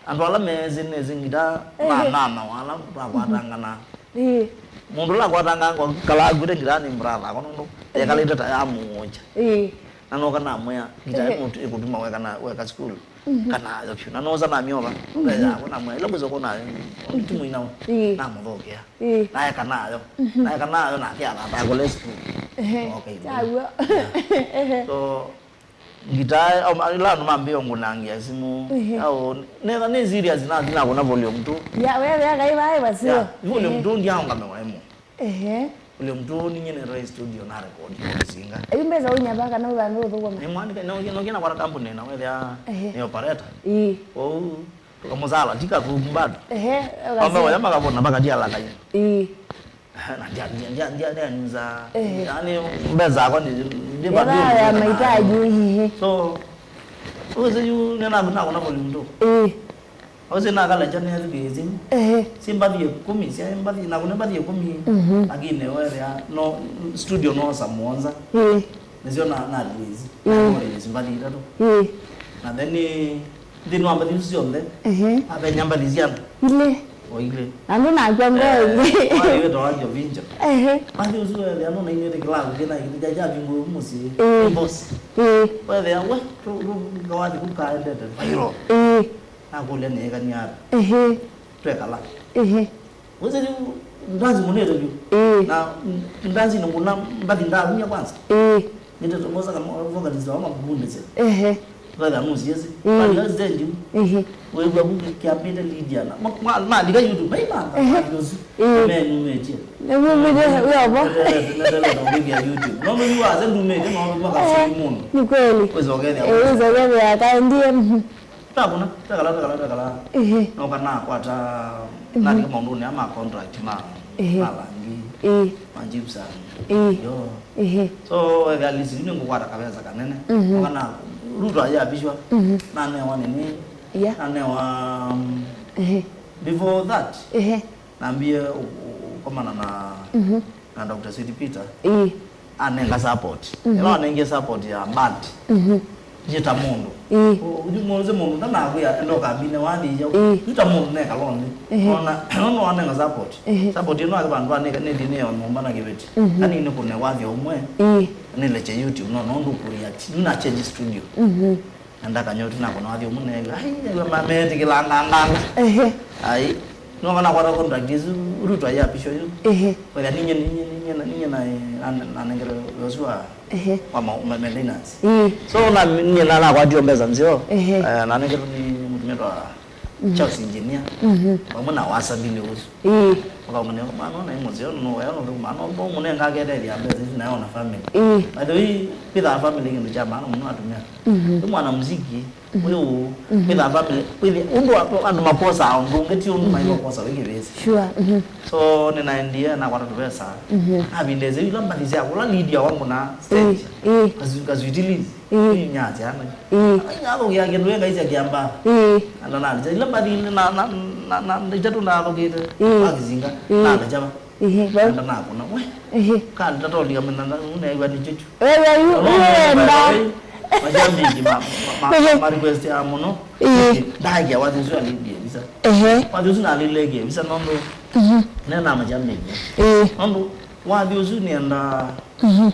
Andũ ala meesĩ nĩsĩ ngita, ehe, na nana wala twakwatangana. Ĩĩ. Mũndũ ũla akwatanga ngwa kala akwĩte ngita nĩ brother akwa nũndũ, ehe, yekalĩte ta ya mũonja. Ĩĩ. Na noka namwĩa ngita, ehe, ĩkũtuma weka na, weka school. Mhm. Kana ayo vyũ. Na nosa namyova. Mhm. Mbesa yakwa namwĩa ila kwĩsa kona, mhm, timu inawe. Ĩĩ. Namũthokea. Ĩĩ. Naeka nayo. Mhm. Naeka nayo nake athata akole school. Ehe. Okay. Kyaw'o. Yeah. Ehe. So, ngita, au, ila andũ mambĩĩa ũngũnangĩa simũ. Ehe. Au, netha nĩ serious na thina kuna volume two. Ya, wewe akai vai wasio. Ya, volume two ndiaonga mewa emo. Ehe. Volume two ninye nĩ Ray Studio na record kusinga. Ayu mbesa unyava kana uvandu uthukuma. Nĩ mwandika, no, no kina kwa company na wethia, ehe, nĩ operator. Ii. Ou, tukamuzala, tika kumbado. Ehe. Amba waya makavona, makadia la kanya. Ii. Na ndia, ndia, ndia, ndia, ndia, nza. Eh. Yani, mbesa akwa ndi, ndi, ya mahitaji, ehe. So, ũsĩ yu, nĩ na, na, na volume two. Eh. Ũsĩ na kala chane ya thikĩzi. Eh. Si mbathi ikũmi, si mbathi, na kuna mbathi ikũmi. Mhm. Lakini wewe, no, studio no sa mũonza. Eh. Nĩsyo na, na release. Mm. Na release mbathi itatũ. Mm. Na then, eh, nthĩnĩ wa mbathi isu syonthe, ehe, avenya mbathi syana. Ilĩ. O ilĩ. Na ndũ nakwa ngoo. Eh, ĩngĩ. Mbathi wĩtawa Jovinjo. Ehe. Mbathi ũsu wethĩa no nainĩte kĩlavu kĩna kĩtĩ kya, kya vingo mũsyĩ. Mm. Boss. Mm. Wethĩa, we, tu, tu, kawathi kũ kaendete viral. Mm. Nakũlya nĩekania ata. Ehe. Twekala. Ehe. Wĩsĩ yu ndanzi mũnĩte vyũ. Ĩĩ. Na ndanzi nĩ ngũna mbathi ndavumya kwanza. Ĩĩ. Nĩte tũmosa kama vocalist wa mabundesya. Ehe. Twatha musiesi. Ĩĩ. Bali ya stage. Ehe. Wĩw'a kũ kĩambĩte Lydia na ma, ma, malika YouTube. Maimanga. Ehe. Ĩĩ. Menumĩtie. Nĩwumĩte wĩovo. Nĩtele nĩtele nĩtele YouTube. No no yu ase ndumĩte no no kwa kasi mũno. Ni kweli. Wĩsogethia. Eh, wĩsogethia kaendie. Twakũna, twekala, twekala, twekala. Ehe. Noka nakwata, mhm, nalika maũndũnĩ aa ma contract ma, ehe, ma langi, ĩĩ, ma gypsum. Ĩĩ. Yo. Ehe. So, wethĩa list yu nĩngũkwata kavesa kanene. Mhm. Noka na, Ruto ayapishwa, mhm, nanewa nini, yeah, nanewa, um, ehe, before that, ehe. Nambie ũ-, ũ-, ũkomana na, mhm, na Doctor Sweet Peter. Ĩĩ. Anenga support. Mhm. Ĩla wanengie support ya band. Mhm. Yĩ ta mũndũ. Ĩĩ. Ũ-, ũthi mũnze mũndũ ndanakwĩa enda ũkambine wathi ya. Ĩĩ. Yu ta mũndũ neka lonely. Ehe. Ona, no wanenga support. Ehe. Support ĩno akĩ vandũ aneka nĩthi nĩyo nyũmba na kĩveti. Mhm. Ani nĩ kũne wathi ũmwe. Ĩĩ. Nĩleche YouTube no, no ndũkũria. Yu na change studio. Mhm. Na ndakanywa tu nakona wathi ũmwe neew'a, ai, neew'a ma-, meetĩkĩlanganganga. Ehe. Ai, noka nakwata contract ĩsu, Ruto ayapishwa yu. Ehe. Wetha ninye, ninye, ninye, na, ninye na, na, nanengere ũsu wa, ehe, wa ma-, ma-, maintenance. Ĩĩ. So, na, ninye na, nakwatie mbesa nzeo. Ehe. Eh, nanengerwe nĩ mũtumĩa twa, mhm, Charles Engineer, mhm, vamwe na wasabili ũsu. Ĩĩ. Makaũmanya, mwana ona imũzeo, no wea, no thũkũma, no, no mũnenga aketethya mbesa isu nayo na family. Ĩĩ. By the way, kwĩthaa family kĩndũ kya maana mũno atumĩa. Mhm. Nĩ mwana muziki, mhm, wĩ ũũ, mhm, kwĩthaa family, kwĩthi, ũndũ wa, andũ makosaa ũndũ ũngĩ ti ũndũ, mhm, maĩva kosa wĩ kĩvĩsĩ. Sure, mhm. So, nĩnaendie, nakwata tũvesa. Mhm. Navindesya ila mbathi sya kũla Lydia wangu na stage. Ĩĩ, ĩĩ. Kazu-, kazwitilizi. Ĩĩ. Ĩĩ, nyasya ana. Ĩĩ. Ana nyathũkĩa kĩndũ ĩ ngaisya kĩamba. Ĩĩ. Ana nalĩkya ila mbathi na, na, na, na, na itatũ nathũkĩte. Ĩĩ. Kwa kĩsinga. Ĩĩ. Nalĩkya va. Ĩĩ, va. Anda nakũna. We. Ĩĩ. Kali tatolika mena na, unewa nĩ chuchu. Wewe yu, no, no, no, wenda. Mashabiki ma, ma, ma, ma request ya mũno. Ĩĩ. Ndagia wathi ũsu alĩndie visa. Ehe. Wathi ũsu nalĩlĩkie visa nũndũ. Mhm. Nena mashabiki. Ĩĩ. Nũndũ wathi ũsu nĩenda. Mhm.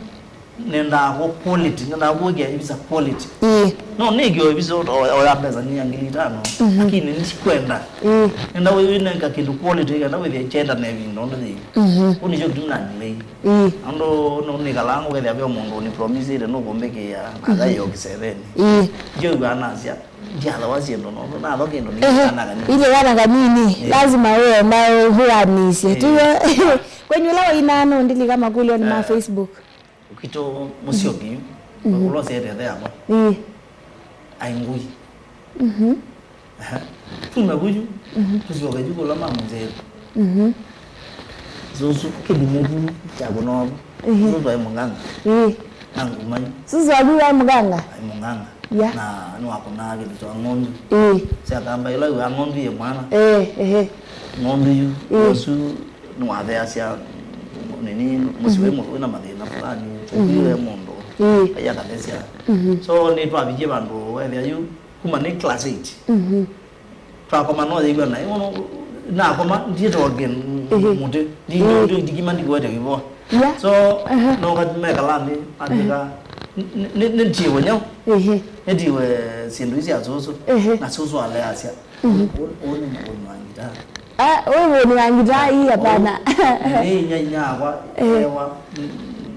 Nendaa kũ quality, nendaa kũĩkĩa ĩvisa quality. Ĩĩ. No nĩkĩo ĩvisa o, o, o ya mbesa nĩ ya ngili itano, lakini ndikwenda. Ĩĩ. Nenda wĩ, wĩnenga kĩndũ quality, kenda wĩthĩa kyenda na ĩvinda ũndũ yĩĩ. Mhm. Kũ nĩkyo kĩtumi na delay. Ĩĩ. Andũ no nĩkalaa ngũkethĩa ve mũndũ nĩ promisĩte nũkũmbĩkĩĩa, na athaiwa kĩsevenĩ. Ĩĩ. Ndio ĩw'aa nasya, ndiathawa syĩndũ nũndũ natho kĩndũ nĩ Ehe, kana kanini. Ile kana kanini, Ĩĩ. Lazima wĩenda ũhũanĩsye. Ĩĩ. Tiwe? Kwenyu ũla wainaa no ndilika makũlyo nĩ ma Eh. Facebook. Ũkitũ Mũsyoki, Mhm. ũla ũsyaĩte ĩthe yakwa. Ĩĩ. Aĩ ngui. Mhm. Ehe. Tume vuyu, Mhm. tũsyoke yu kũla ma mũnzee. Mhm. Susu, kĩthimo vu kya kũnovu. Ĩĩ. Susu aĩ mũnganga. Ĩĩ. Na ngumai. Susu waku waĩ mũganga? Aĩ mũnganga. Ya. Na nĩwakũnaa kĩndũ kya ng'ondu. Ĩĩ. Sya kamba ĩla ĩwa ng'ondu yĩ mwana. Ĩĩ, ehe. Ng'ondu yu, Ĩĩ. ũsu nĩwatheasya nini, mũsyĩ wĩ Mhm. mũthũ wĩna mathĩna fulani, Mhm. ũkwĩwe mũndũ, Ĩĩ. Ngai akathesya. Mhm. So, nĩtwavikie vandũ wethĩa yu, kuma nĩ class eight. Mhm. Twakoma no yĩw'a naĩ, nakoma, ndiĩtoke Ĩĩ. mũtĩ, Ĩĩ. ndikima ndikuete kĩvoa. Yeah. So, Aha. noka mekala nthĩ, atwĩka, Aha. n-, n-, n-, nĩtiwe nyau, Ĩĩ. nĩtiwe syĩndũ isi sya sũsũ, Ĩĩ. na sũsũ aleasya, Mhm. "Ũ-, ũũ nĩ mũkũni wa ngitaa." Ah, ũyũ mũkũni wa ngitaa, ii, hapana. Nĩ inya, inya akwa, Eh. ewa, n-,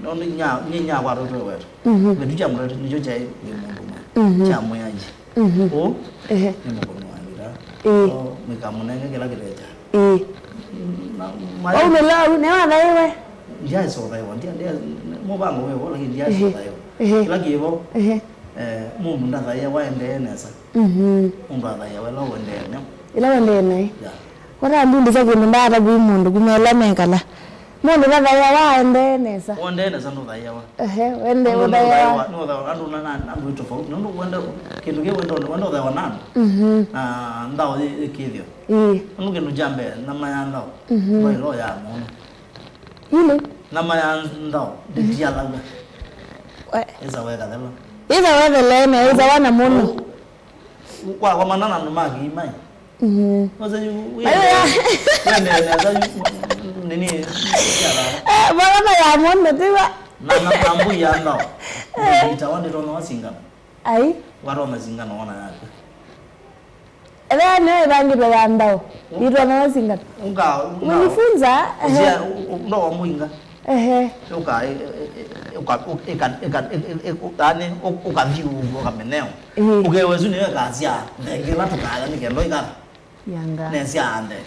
nũndũ inya, inya, inya akwa atũtwe wetu. Mhm. Kĩndũ kya mũteti nĩkyo kyaĩ kĩ mũndũ mwe, Mhm. kya mwĩanji. Mhm. Ũũ, Ehe. nĩ mũkũni wa ngitaa. Ĩĩ. So, mũikamũnenge kĩla kĩthecha. Ĩĩ. Na, ma- Waumĩla au, nĩwathaiwe? Ndiaĩsothaiwa, ndia, ndia, mũvango wĩvo, lakini Ehe. ndiaĩsothaiwa. Ehe. Kĩla kĩvo, Ehe. eh, mũndũ ndathaĩawa endee nesa. Mhm. Mũndũ athaiawa ĩla ũendee nyo. Ĩla ũendee naĩ. Yeah. Kũra ndundĩsya kĩndũ ndaata kwĩ mũndũ kuma ĩla mekala. Mũndũ ndathaĩawa aendee nesa. Ũendee nesa ndũthaĩawa. Ehe, wende Nũndũ ũthaĩawa. nũthaĩawa, nũthaĩawa andũ na, na, andũ nĩ tofauti. Nũndũ wenda kĩndũ kĩu wenda, wenda ũthaĩwa na andũ. Mhm. Na nthao yĩ, yĩ kĩthĩo. Ĩĩ. Nũndũ kĩndũ kya mbee, nama ya nthao. Mhm. No ĩlo ya mũno. Ile. Nama ya nthao, ndĩtialaw'a. We- Ĩsa wekathela. Ĩsa wetheleene, ĩsa wana mũno. Wakomana na andũ ma kĩimai. Mhm. Wasa yu, Ayo, ya. Wende nesa yu, nini, yala. Eh, mwana ya mũndũ, tiwa. Na, na, na mbui ya nthao. Eh. Ita wandi tona wasingana. Ai. Watona singana wona yake. Ela nĩ ĩvangĩtwe ya nthao. Itona wasingana. Uka, uka. Ulifunza, ehe. Usia, u-, u-, ndo wa muinga. Ehe. Uka, e, e, e, uka, u-, ika, ika, e, e, e, u-, yani, u-, ukathiũũka meneo. Ĩĩ. Ũkew'a ĩsu nĩyo ĩkasya nthenge ĩla tũkaya nĩ kenda ĩkara. Yanga. Nesya nthenge.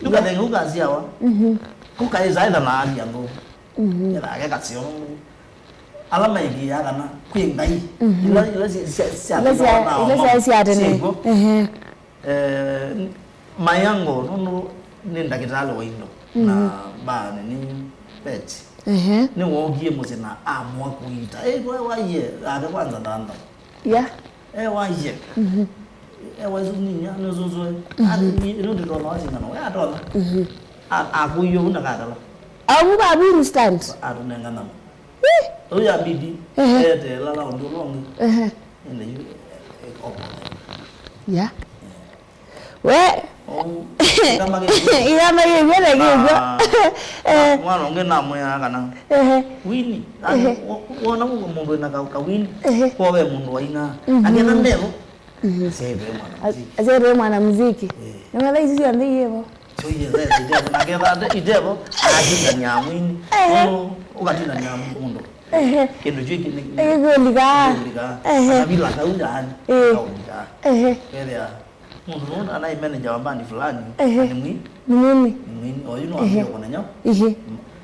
Yu kathenge ũkasyawa. Mhm. Ũkaĩsa ĩtha na athi andũ. Mhm. Ĩtha ake kaseo. Ala maĩkĩĩaa kana kwĩ ngai. Mhm. Ila, ila sya, sya, sya Ila sya, ila syaĩ sya tene. Syĩkw'o. Ehe. Eh, n-, my uncle, nũndũ nĩ ndakĩtalĩ wa indo, na Mhm. mbaa nĩ, nĩ vet. Ehe. Nĩwookie mũsyĩ na amũa kũita. Eh, we waie, ake kwanza thantha. Yeah. Eh, waie. Mhm. Eh, waisu ninya, nĩ sũsũe. Mhm. Ati, nĩ, nĩ nditonya wasingana, we atonya. Mhm. A-, akũie ũu na katala. Au babu instant. Atũnenga nyama. Ih! Ũu yabidi, Ehe. Eteela la ũndũ ũla ũngĩ. Ehe. Ende yu, eh, eh, okola. Ya. We. Oou, ĩkamba kĩw'e. Ĩkamba kĩw'e na kĩw'e. Na, Eh. Mwana ũngĩ namwĩaa kana, Ehe. Wini, yani, Ehe. Wo-, wona mũndũ wĩna ka, ka wini, Ehe. Kwa we mũndũ waina. Mhm. Aketha ndelo. Mhm. Asyaĩtwe mwana muziki. Asyaĩtwe mwana muziki. Eh. Nĩwetha ici syonthe iĩvo. Sio iye, eh, itevo. Naketha ate, itevo, atindania mwini. Ehe. Ũno, ũkatindania mũndũ. Ehe. Kĩndũ kyu kĩ-, nĩ, nĩ, Ĩkũlika. Kĩkũlika. Ehe. Kana vila kau yaani, Eh. Kaũlika. Ehe. Kethĩa, mũndũ ũyũ anaĩ manager wa bandi fulani, Ehe. Na nĩ mwi-, Nĩ mwini. Nĩ mwini. Oyu no Ehe. Ambie kũnenya. Ehe.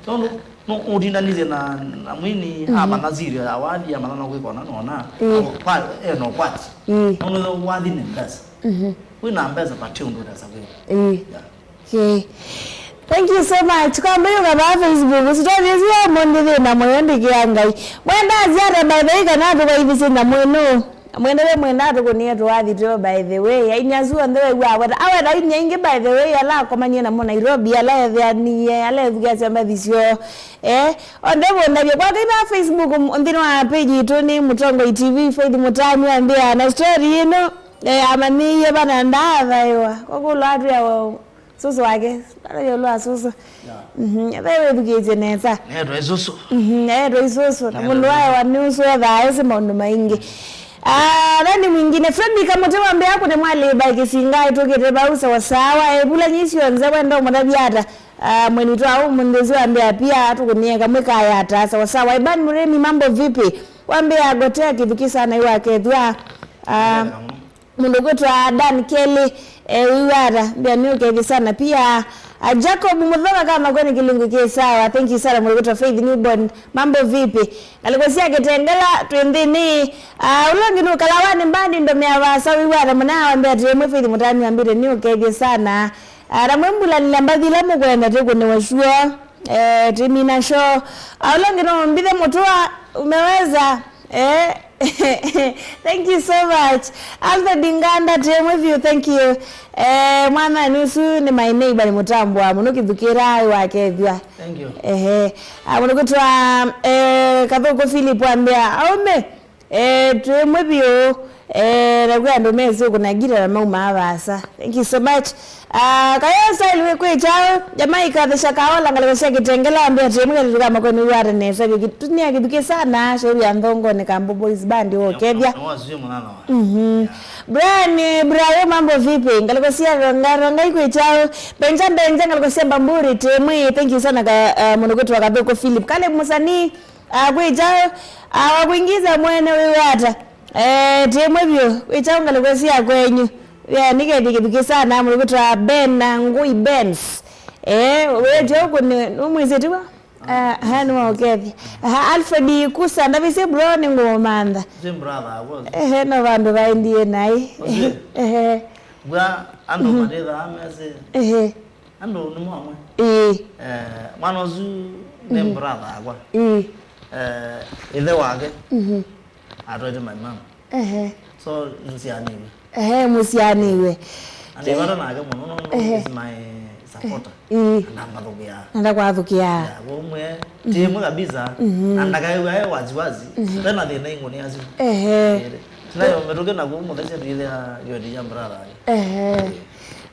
Tondũ, no ũtindanĩsye na, na mwini, Mhm. Amanya sirio ya wathi, amanya no kwĩkona nona. Eh. Kwa, eh, no kwati. Eh. Nũndũ wathi nĩ mbesa. Mhm. Wĩna mbesa, vati ũndũ ũtesa kwĩka. Eh. Yeah. Okay. Thank you so much. Kwamba yu kaba Facebook, sitwavizia mũndũ thĩna mũyo ndĩkĩa Ngai. Mwenda aziara by the way, kana tũkaithisye na mwenu. Mwendele mwenda tũkũnie tũwathi tũyo by the way. Aini asu onthe wew'a aweta. Aweta aini aingĩ by the way, ala akomanie namo Nairobi, ala etheanie, ala ethukiasya mbathi syoo. Eh, onthe mũndavye. Kwa kaiba Facebook, m-, nthĩnĩ wa page itũ nĩ Mũtongoi T V, Faith Mũtami ambĩa na story ĩno. Eh, amanyĩie vana ndaathaiwa. Kwa kũlwa atwĩawa Susu wake, ndalĩ ĩũlũ wa susu. Yeah. Mhm, ethĩwa wĩthukĩĩsye nesa. Neetwa isusu. Mhm, neetwa isusu. Na neetwa mũndũ isusu. Waewa nĩ ũsu ethaa esi maũndũ maingĩ. Ah, nani mwingine? Fredrick Kamũte wambĩa kũne mwalĩva ĩkĩsinga ĩtũkĩte vau sawasawa. Ĩvula nyisi yonthe wenda ũmũtavya ata? Ah, mwenitũ au mũnthĩ ũsu wambĩa pia tũkũnie kamwe kayata. Sawasawa. Iban Muremi, mambo vipi? Wambĩa gotea kĩthuki sana iwakethwa. Ah, mũndũ kwĩtwa Dan Kelly, eh, wĩw'ata, mbĩa nĩ ũkethye sana. Pia, ah, Jacob Mũthoma kama kwenye kĩlungu kĩ sawa. Thank you sana, mũndũ kwĩtwa Faith Newborn. Mambo vipi? Ngalĩko sya Kĩtengela, twĩ nthĩnĩ. Ah, ũla ũngĩ nĩ ũkala wa nĩ mbandi ndomea vasa, wĩw'ata mũna, wambĩa atĩ, "Mwe Faith Mũtani wambĩte nĩ ũkethye sana." Ah, na mwĩmbulanĩlya mbathi ila mũkwenda tĩkũnĩwa sure. Eh, timina show. Ah, ũla ũngĩ no mbithe mũtũa, umeweza. Eh, thank you so much. Alfred Nganda, tĩmwe vyũ, thank you. Eh, mwana nusu nĩ my neighbor nĩ mũtambwa mũno kĩthukĩra wakethwa. Thank you. Ehe. Ah, mũno kwĩtwa, eh, Kathũkũ Philip wambĩa, aume. Eh, twĩ mwe vyũ, eh, na kwĩ andũ mesĩ kũna ngita na maumaa vaasa. Thank you so much. Ah, kayo style wĩ kwĩ chao, Jamaica, the Shakaola, ngalĩko sya Kĩtengela, ambĩa atĩ mwe kama kwenu wata nesa vyũ. Tunia kĩthuki sana, shauri ya nthongo nĩ Kambo Boys Band, wo kethya. Mhm. Brian, eh, Brian, mambo vipi? Ngalĩko sya Ronga, Ronga ikwĩ chao. Benja, Benja, ngalĩko sya Bamburi, tĩmwe, thank you sana, ka, ah, mũno kwĩtwa Kathũkũ Philip. Kale mũsanii, Ah, kwĩ kyaũ? Ah, wakwingiza mwene wĩ wata? Eh, tĩmwe vyũ. Kwĩ kyaũ ngalĩko sya kwenyu? Ya, nĩkethĩ kĩthuki sana, mũndũ kwĩtwa Ben na Ngui Benz. Eh, wĩ kyaũ kũnĩ, nũmwĩsĩ tiwa? Ah, ha, nĩwaũkethya. Aha, Alfred Kusa, ndavisye bro nĩ ngũmantha. Same brother, I was. Ehe, no vandũ vaendie naĩ. Ehe. Bwa andũ matĩthaa mesĩ. Ehe. Andũ nĩ mo amwe. Ĩĩ. Eh, mwana ũsu nĩ brother akwa. Ĩĩ. Eh, ĩthe wake atwaĩte my mom. Ehe. So, nĩsyaanĩw'e. Ehe, mũsyaanĩw'e. Na nĩ vata nake mũno, nũndũ is my supporter. Ĩĩ. Na ndambathũkĩaa. Na ndakwathũkĩaa. Yeah, kwa ũmwe, tĩmwe kabisa. Na ndakaĩw'a e waziwazi. Vena thĩna ingũnĩ asu. Ehe. Ĩĩ. Tũnayo mĩtũkĩ naku mũthesya twĩthĩa kĩveti kya brother. Ehe.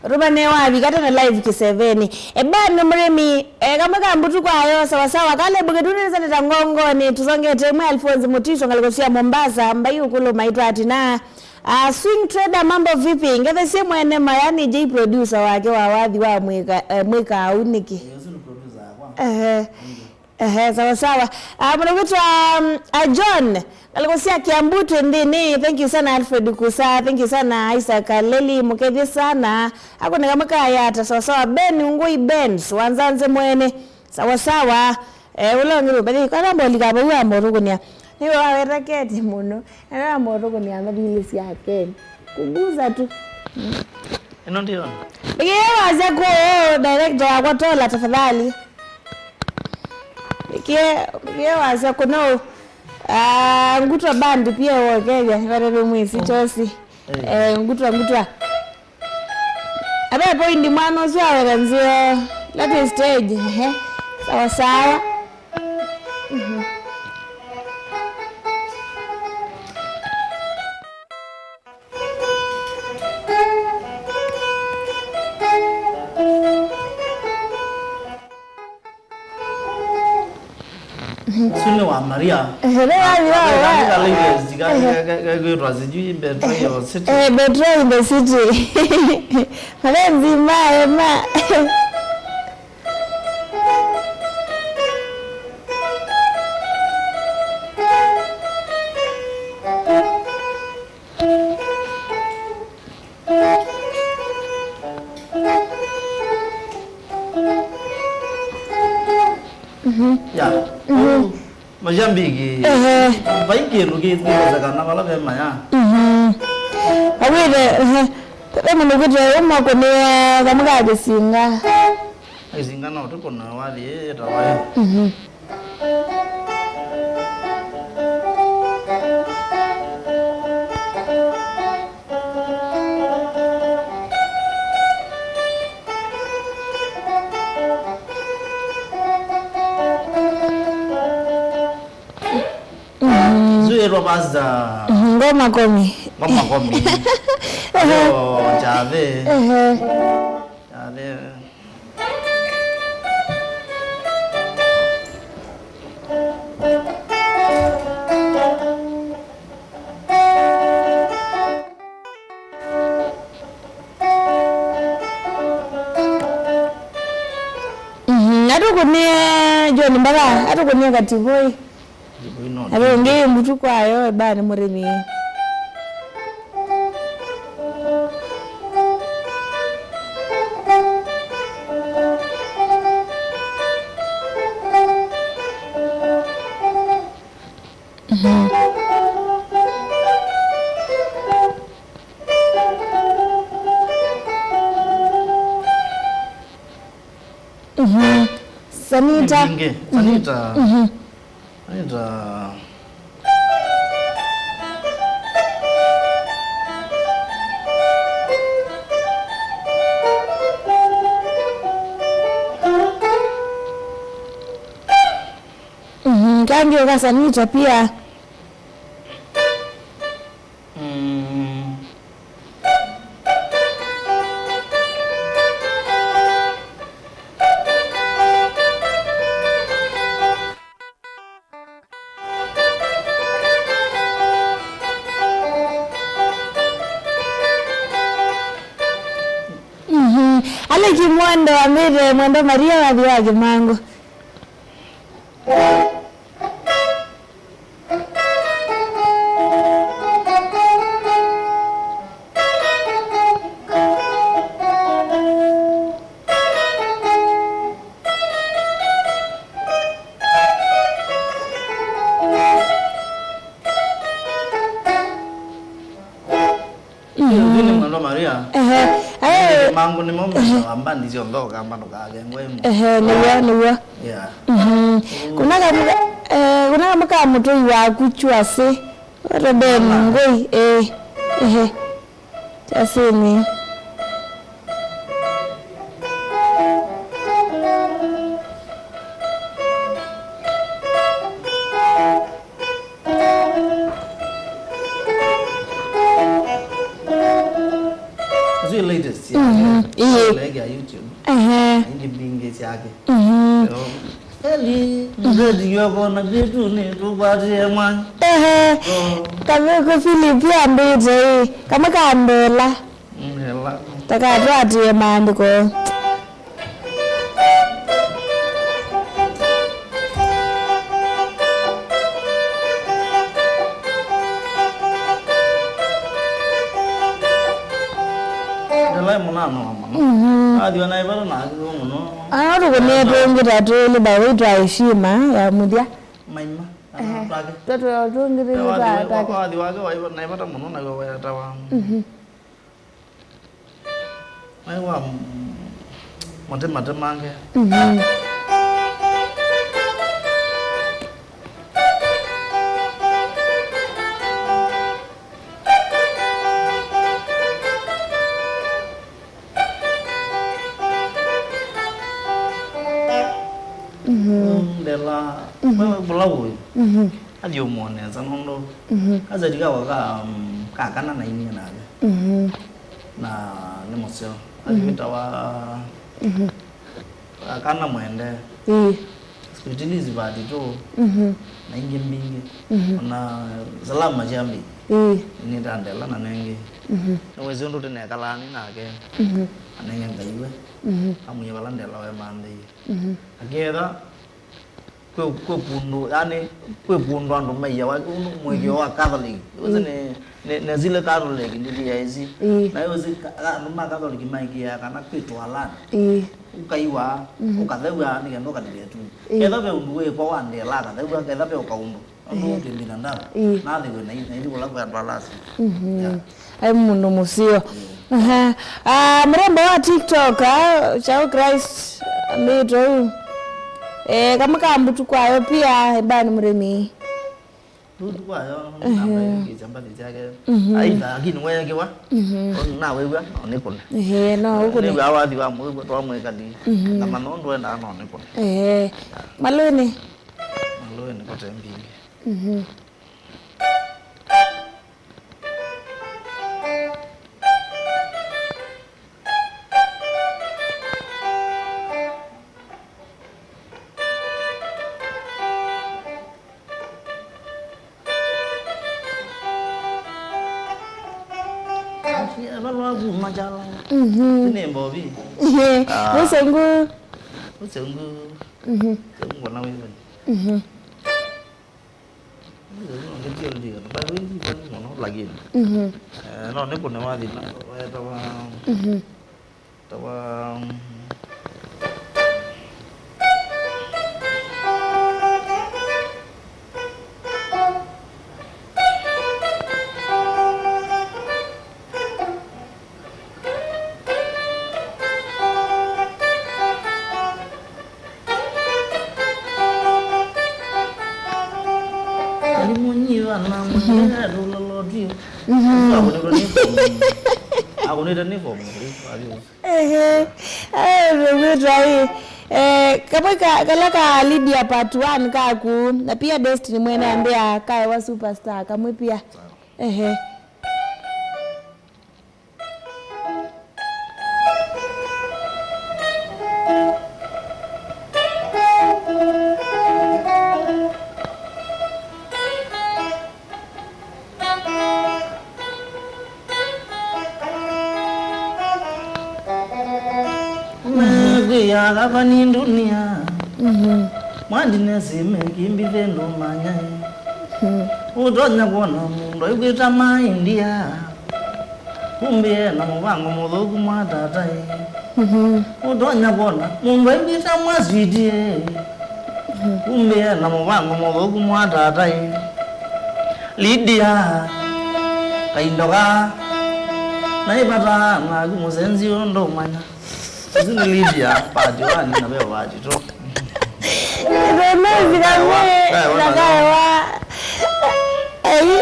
Rũmane wavika tene live kĩseveni. Ebani mũrĩmi, eh, kamwe ka mbutu kwayo, sawasawa. Kale mbũkĩ tunĩsanĩta ngongoni, tũsongete mwe Alphonse Mutiso, ngalĩko sya Mombasa, mbai ũkũlũ maitwa atina. Ah, Swing Trader, mambo vipi? Ngethe sie mwene maya nĩ J producer wake wa wathi wa mwĩka, eh, mwĩka au nĩkĩ? Ehe. Ehe, sawa sawa. Ah, mũndũ kwĩtwa, um, ah, John, ngalĩko sya Kiambu twĩ nthĩnĩ. Thank you sana Alfred Kusa. Thank you sana Isaac Kaleli. Mũkethye sana. Akũneka mũkayata. Sawa sawa. Ben Ngui Benz. Wanzanze mwene. Sawa sawa. Eh, ũla ũngĩ rũmbe. Kana mboli kapa uwa mboto kũnia. Nĩwe waweta keti mũno. Nĩwe wamboto kũnia mathili sya Ken. Kuguza tu. Ĩno ndiyo. Nĩkĩe wasya kũ director wakwa Tola tafadhali. Nĩkĩe, nĩkĩe wasya kũno, ah, Ngutwa band pia wokethya, nĩvatavĩ mwĩsĩ chosi. Eh, Ngutwa, Ngutwa. Abe point mwana ũsu aweta nzeo. That is stage, ehe. Sawa sawa. Mhm. Ũsu nĩ wa Maria. Ehe, nĩ wa Maria. Ehe. Ka, ka, ka, kaitwa sijui Betrayal City. Eh, Betrayal in the City. Mapenzi mbaya, ma. Mhm. Ya. Mhm. Mashabiki. Ehe. Vai kĩndũ kĩthiwezekana vala ve maya. Mhm. Awĩte, ehe. Ve mũndũ kwĩtwa ũmwe kũnĩwa kamwe ka kĩsinga. Kĩsinga no tũkũna wathi ĩtawa. Mhm. Mhm. Zuĩtwa Pastor. Mhm, Ngoma Komi. Ngoma Komi. Ayo, Njathĩ. Ehe. Njathĩ. Mhm, atũkũnĩe John Mbaka, atũkũnĩe Kativoi. Kativoi no. Atũngĩ mbutu kwayo, eba nĩ mũrĩmi. Mhm. Mhm. Sanita. Ningĩ, Sanita. Mhm. Sanita. Mhm, kangĩ ũka Sanita pia. Mm. Mhm. Aleki Mwendo ambĩte, Mwendo Maria wathi wa Kĩmangũ. Mhm. Ũthi nĩ Mwendo Maria. Ehe. Ae. Mangũ nĩmo mendawa mbandi syonthe ũkamba ndũkakengwe ĩmwe. Ehe, nĩw'o, nĩw'o. Yeah. Mhm. Kuna kamũka, eh, kuna kamũka mũtũi waku Chwasĩ. Wetwa Ben Ngũi. Eh. Ehe. Chwasĩnĩ. Asu latest ya, mhm, ĩĩ. Lege ya YouTube. Ehe. Ingi mbingĩ syake. Mhm. Yo. Eli, mzedi yoko na vitu ni tupatie mwanya. Ehe. Oh. Kaviko Philip ambĩte ĩ. Kamwe ka Ndela. Ndela. Takatwatie maandĩko. Ndela mũnanoa mũno. Mhm. Athiwa na ivara na akĩwa mũno. Ah, tũkũnĩe tũngĩ ta twĩlĩ, by the way, twa heshima ya mũthya. Maima. Ehe. Twake. Twatweo tũngĩ twĩlĩ twa twake. Wathi wake wa na ivara mũno na wetawa. Mhm. Mai wa m-, matematema ange. Mhm. Mhm. Ndela, mhm, wewe bula ũĩ. Mhm. Athi ũmwonesa nũndũ, mhm, kazeti kakwa ka, mm, ka kana nainie nake. Mhm. Na nĩ mũseo. Athi, mhm, wĩtawa, mhm, Akana Mwende. Ĩĩ. Sweet Liz Vatitu. Mhm. Na ingĩ mbingĩ. Mhm. Ona Salama Chambi. Ĩĩ. Nĩ ta Ndela na nengĩ. Mhm. Nĩwĩsĩ ũndũ tene ekalaa nĩ nake. Mhm. Anenge Ngai we. Mhm. Amwĩe vala Ndela wemanthĩie. Mhm. Aketha kwĩ, kwĩ kũndũ, yani, kwĩ kũndũ andũ maiawa, ũndũ mũĩkĩo wa Catholic. Wĩsĩ, mm, nĩ, nĩ, nĩ zile Catholic ndĩthĩaĩsi. Ĩĩ. Na wĩsĩ ka-, andũ ma Catholic maĩkĩaa kana kwĩ twalani. Ĩĩ. Ũkaiwa, mhm, ũkathew'a nĩ kenda ũkalile tu. Ĩĩ. Ketha ve ũndũ wĩkwa wa Ndela akathew'a, ketha ve ũkaũndũ. Andũ, ehe, kĩmbinadamu. Ĩĩ. Nathĩwe na, na ithyĩ kũla kwĩ andũ ala asu. Mhm. Yeah. Ai mũndũ mũseo. Ĩĩ. Aha. Ah, mũrembo wa TikTok, ah, Chao Christ, ambĩte ũu. Eh, kamwe ka mbutu kwayo pia, eba nĩ mũrĩmi. Mbutu kwayo, ehe, namba ĩngĩ, kyambathi kyake. Mhm. Aitha, lakini weekiwa. Mhm. Nawĩw'a, no nĩkũne. Ehe, no ũkũne. Nĩw'a wathi wa mũĩw'a twamwĩkali. Mhm. Na manondu endaa no nĩkũne. Ehe. Yeah. Malũnĩ. Malũnĩ kote mbingĩ. Mhm. Lolo aku machala. Mhm. Nĩ mbovi. Ehe. Ah. Mũsengũ. Mũsengũ. Mhm. Mũsengũ mbona wĩva? Mhm. Ndio ndio ndio. Bado wengi kwa mwana lakini. Mhm. Eh, no niko na wathi na weta wa. Mhm. Tawa. Alimũ nyiva na mwendea tũlolo twio. Mhm. Akunĩtwe nĩ fomu. Akunĩtwe nĩ fomu. Ehe. Eh, nĩwĩtwa ĩ. Eh, kamwe ka, kala ka Lydia part one kaku, na pia Destiny mwene ambĩa kaewa superstar, kamwe pia. Ehe. Nakwĩya kavani ndunia. Mhm. Mwandi nesime kimbithe ndũmanya. Mhm. Ũtonya kwona mũndũ aikwĩta maindia. Kumbe e na mũvango mũthũku mwa tata ĩ. Mhm. Ũtonya kwona mũndũ aikwĩta mwa switi ĩ. Mhm. Kumbe e na mũvango mũthũku mwa tata ĩ. Lydia, kaindo ka, naĩ vata naku mũsenzi ũndũ ũmanya. Ũsu nĩ Lydia, part one na ve part two. Nĩnũsika mwĩ na kaewa. Ei.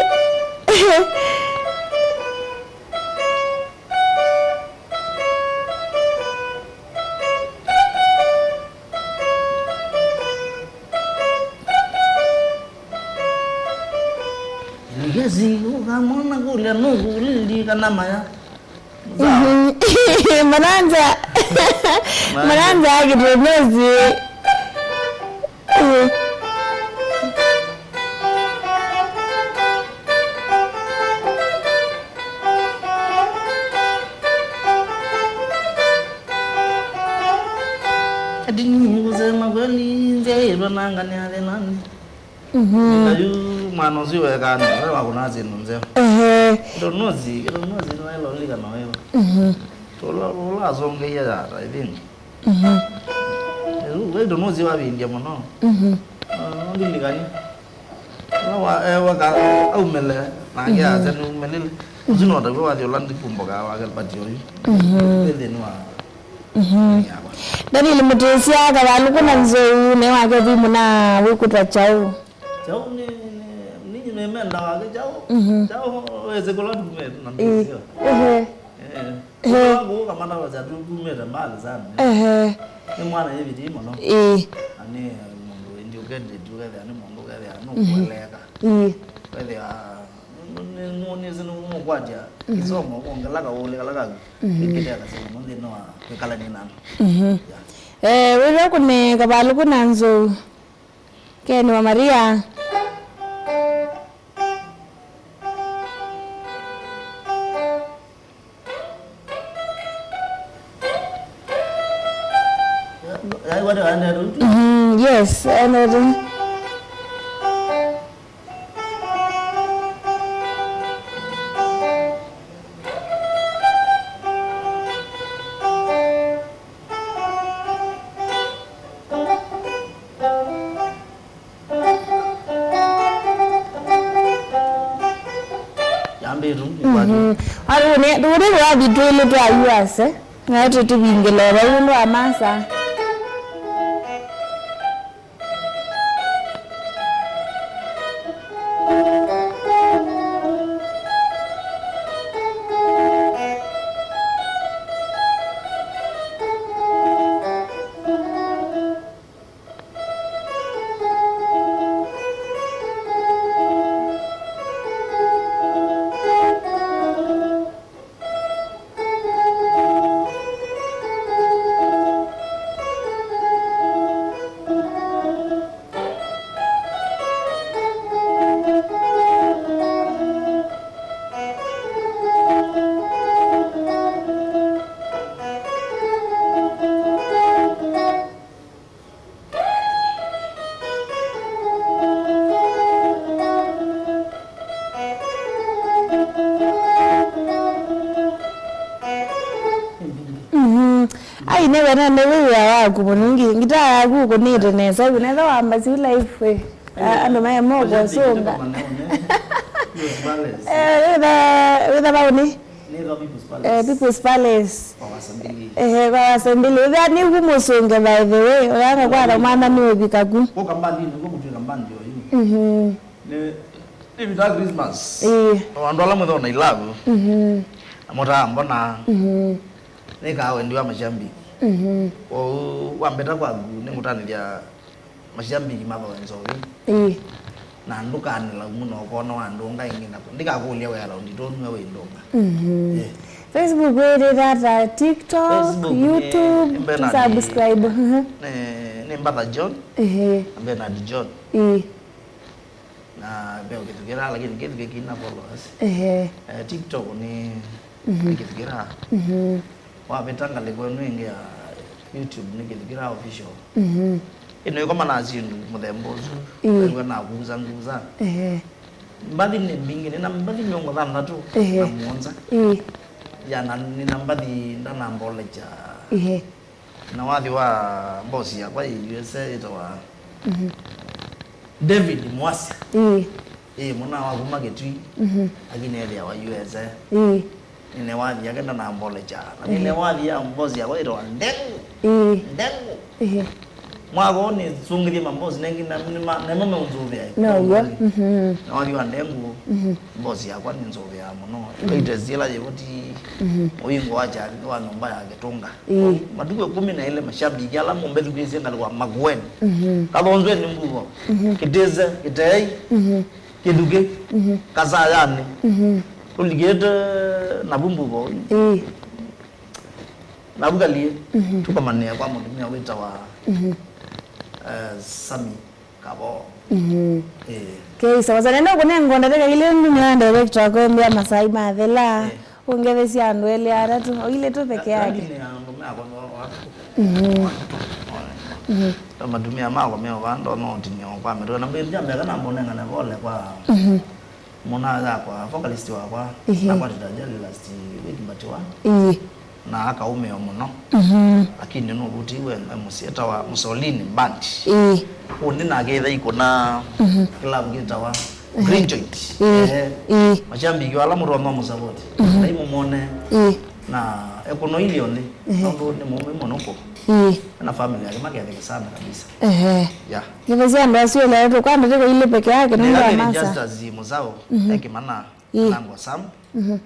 Ngezi ũkamwona kũlya nũkũlili kana maya. Mhm. Mananja. Mananja akĩtũmezi. Ati nĩ kusema kweli nzĩa ĩtwa nanga nĩ athĩnani. Mhm. Na yu mwana ũsu wekaa nĩ we wakũnaa syĩndũ nzeo. Ehe. Kĩtũnũsi, kĩtũnũsi nĩwaĩla ũlilikana wĩva. Mhm. Tũla, tũla asongeie yata, I think. Mhm. Yu, we kĩtũnũsi wavindie mũno. Mhm. Ah, ndilikani. Wa, eh, waka, aumĩle, nake, mhm, asya nĩumĩlile. Ũsu no taw'o wathi ũla ndikumbukaa wa Gilbert oyu. Mhm. Wĩ thĩnĩ wa, mhm, yakwa. Daniel Mutisya, Kavalũku na Nzou, nĩ wake thimu na wĩkũtwa kyaũ? Kyaũ nĩ, nĩ, nĩ, nĩ menda wake kyaũ? Mhm. Kyaũ wĩsĩ kũla tumĩte na ndĩsyo. Ehe. Eh. Ehe. Kũla kũu kamata wasya tu tumĩte mbali sana. Ehe. Nĩ mwana yĩviti mũno. Ĩĩ. Na nĩ mũndũ educated, ũkethĩa nĩ mũndũ ũkethĩa, mhm, nũkũeleeka. Ĩĩ. Wethĩa nũnĩsĩ nũkwatya, mhm, kĩsomo kwongela kaũlĩ kala kaku, mhm, ĩkĩtea kasĩla mũno nthĩnĩ wa kwĩkalany'a na andũ. Mhm. Yeah. Eh, wĩva kũne Kavalũku na Nzou? Ken wa Maria. Mhm, yes, I know them. Yambĩtu. Mhm. Arune, tũũrĩ wathi twĩlĩ twa yuase. Na tũtũvingĩle vau nũndũ wa masa. Nĩ wena nĩ wĩ wĩa waku mũnungi. Ngitaa yaku ũkũnĩte nesa. Ũnetha wamba siu live, eh. A-, andũ maema kũsũnga. Eh, wĩtha, wĩtha vaũnĩ? Nĩthwa People's Palace. Eh, People's Palace. Kwa Wasambili. Ehe, kwa Wasambili. Ĩthĩa nĩku mũsũnge, by the way. Ũyanga kwara mwana nĩ ũvika ku. Kũka mbandi nĩguo kũtwĩka mbandi oyu. Mhm. Nĩ, nĩ vita Christmas. Ĩĩ. O andũ ala mwĩthwa na ilove. Mhm. Na mũtaa mbona. Mhm. Nĩkaa wendi wa mashabiki. Mhm. Kwoou wambeta kwaku nĩngũtanĩthya mashabiki mathoe nzovi. Ĩĩ. Na ndũkanĩla mũno ũkona wa andũ ũnga ĩngĩ na ndikakũlya wĩa laundi tũnue wĩ ndũnga. Mhm. Yeah. Facebook wĩtĩte ata? TikTok, Facebook nĩ, YouTube, nĩ Bernard, subscribe. Mhm. Nĩ, nĩ Mbatha John. Ehe. Na Bernard John. Ĩĩ. Na ve ũkĩthukĩra, lakini kĩthukĩ kina followers. Ehe. Eh, TikTok nĩ, mhm, nĩ kĩthukĩra. Mhm. Wavĩta ngalĩko ĩno ĩngĩ ya YouTube nĩ kĩthukĩra official. Mhm. Ĩno ĩkomana na syĩndũ mũthemba ũsu. Ĩĩ. Ĩw'a na kuza nguza. Ehe. Mbathi nĩ mbingĩ, nĩna mbathi mĩongo thanthatũ, ehe, na mũonza. Ĩĩ. Ya, na nĩna mbathi ndanambolekya. Ehe. Na wathi wa mbosi yakwa ĩ U S A ĩtawa, mhm, David Mwasya. Ĩĩ. Ĩĩ, mũna wa kuma Kĩtui, mhm, lakini ethĩawa U S A. Ĩĩ. Nĩne wathi yake ndanambolekya. Na, ĩĩ, nĩne wathi ya mbosi yakwa ĩtawa Ndengu. Ĩĩ. Ndengu. Ĩĩ. Mwako nĩsũngĩthie mambosi nengi na nĩma-, nemo meũnzũvĩa. No, w'o. Mhm. Na wathi wa Ndengu, mhm, mbosi yakwa nĩnzũvĩaa mũno. Mhm. Latest ĩla yĩvo ti, mhm, ũingo wa kyathi wa nyũmba ya Kĩtũnga. Ĩĩ. Matukũ ĩkũmi na elĩ mashabiki ala mũmbethukĩĩsye ngalĩko ya Makueni. Mhm. Kathonzweni Mbuvo. Mhm. Kĩtĩse, Kĩteei, mhm, Kĩthukĩ, mhm, Kasayanĩ. Mhm. Tũlikĩte navu Mbuvo. Ĩĩ. Navu kalie. Mhm. Tũkomanĩa kwa mũtumĩa wĩtawa, mhm, eh, Sami Kavoo. Mhm. Ĩĩ. Kei sawa sawa. Nenda ũkũnenga ndatĩka ilĩ ndume ya director akwembea masai mathela. Ĩĩ. Ũngethesya andũ elĩ atatũ, o ilĩ tu peke yake. Lakini andũ makwa no watu. Mhm. Mhm. Matumia makwa meo vando no tinio kwa mĩtwe. Na mbĩmbya mbeka na mbonengane pole kwa, mhm, mũna yakwa, vocalist wakwa, ehe, nakwatĩte ajali last week but wa. Ĩĩ. Na akaũmĩwa mũno. Mhm. Lakini nũvutiwe e mũsyĩ etawa Musolini Band. Ĩĩ. Ũndĩ nake ĩtha ikũna, mhm, club kĩtawa, ehe, Green Joint. Ĩĩ. Ehe. Ĩĩ. Mashabiki ala mũtonya mũsavoti. Mhm. Ngai mũmone. Ĩĩ. Na ekũno ilio nĩ. Ehe. Nũndũ nĩ mũmĩ mũno kũ. Ĩĩ. Na family yake maketheke sana kabisa. Ehe. Yeah. Nĩvesi andũ asu elĩ atatũ kwa ndatĩka ilĩ peke yake nũndũ wa masa. Justus Mũsao, mhm, ekĩmana, ĩĩ, nangwa Sam. Mhm.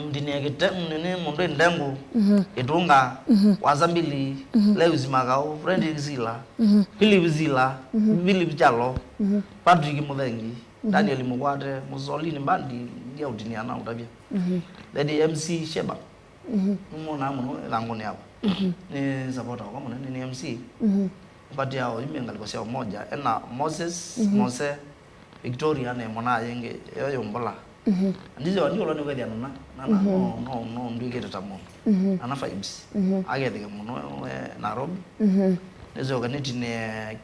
Ndini ya kĩte-, nini mũndũ ĩ Ndengu, mhm, Ĩtũnga, mhm, Wasambili, mhm, Lewis Makau, Fredrick Sila, mhm, Philip Sila, mhm, Philip Kyalo, mhm, Patrick Mũthengi, mhm, Daniel Mũkwate, Musolini Band, ndia ũtinia na ũtavya. Mhm. Lady M C Sheba, mhm, nĩmwonaa mũno ĩthangũnĩ yakwa. Mhm. Nĩ supporter wakwa mũnene, nĩ M C. Mhm. Mpati ya oyu me ngalĩko sya Umoja, ena Moses, mhm, Mose, Victoria, na ĩmwana yĩngĩ, yo yũmbũla. Mhm. Ndize wa ndiũla nĩkwethĩa nana, nana, mhm, no, no, no, ndwĩkĩte ta mũndũ. Mhm. Nana vibes. Mhm. Akethĩke mũno we Nairobi. Mhm. Nĩsyoka nĩtine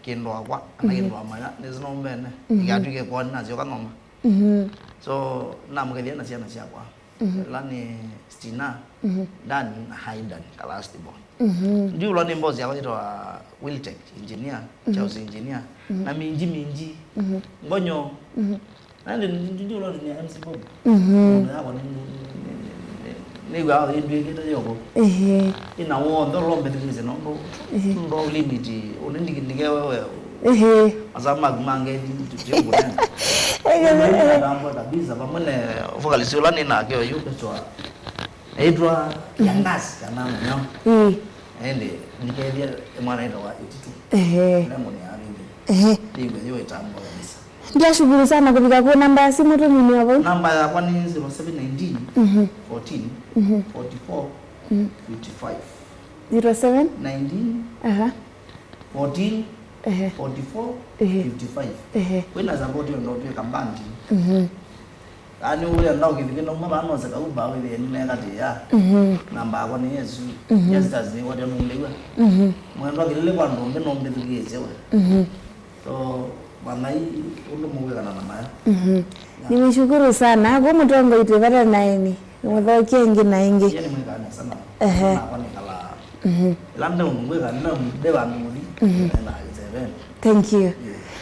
kĩndũ akwa, kana, mhm, kĩndũ amaya, nĩsinombene. Mhm. Ikatwĩke kwani nasyoka ng'oma. Mhm. So, namũkethia na syana syakwa. Mhm. Ĩla nĩ Stina, mhm, Dani na Haidan, ka last born. Mhm. Ndiũlwa nĩ boss yakwa yĩtawa Wiltech, engineer, mhm, Charles engineer, mhm, na minji minji. Mhm. Ngonyo. Mhm. Na ndi-, ndi-, ndiũlwa nĩ M C Bob. Mhm. Nĩ yakwa nĩ, nĩ, nĩ, nĩ, nĩw'aa ĩndwĩkĩte yoko. Ehe. Ĩna w'onthe ũla ũmbĩthukĩĩsye nũndũ, ehe, ndo limit, ũnĩ ndiki-, ndikewe we. Ehe. Masaa maku ma ngendi, tũtiũkũnena. Ehe, ehe. Ũnĩ natambwa kabisa, vamwe ne vocalist ũla nĩ nake oyu ũkĩtwa, aitwa Kiangazi kana mũnyao. Ĩĩ. Ĩndĩ ndikethia mwana aitwa wa ititu. Ehe. Ũla mũnĩ arĩthĩ. Ehe. Ndĩw'e yo ĩtambwa kabisa. Ndyashukuru sana kũvika kwĩ namba ya simu tũminĩe vau. Namba yakwa nĩ zero seven nineteen, mhm, fourteen, mhm, forty-four, mhm, fifty-five. Zero seven? Nineteen, aha, fourteen, ehe, forty-four, ehe, fifty-five. Ehe. Wĩna support yo ndo twĩka bandi. Mhm. Ani ũyenda ũkĩthukĩ nauma vaa nose kauba wĩthĩe nĩnekatĩĩa. Mhm. Namba yakwa nĩ Yesu. Mhm. Justus nĩwatya nũmbĩw'a. Mhm. Mwendwa kĩlĩlĩ kwa ndũmbĩ nũmbĩthukĩĩsye we. Mhm. So, manyai ũndũ mũkwĩkana na maya. Mhm. Yeah. Nimeshukuru sana. Kwa mũtongoi twĩvata naeni. Mũthokie ĩngĩ na ĩngĩ. Yeye nĩ mwĩkaa nesa na. Ehe. Nakwa nĩkalaa Mhm. Ĩla nde ũndũ mwĩka, nde ũndũ nde vandũ mũthi, mhm, na kĩseveni. Thank you. Yeah.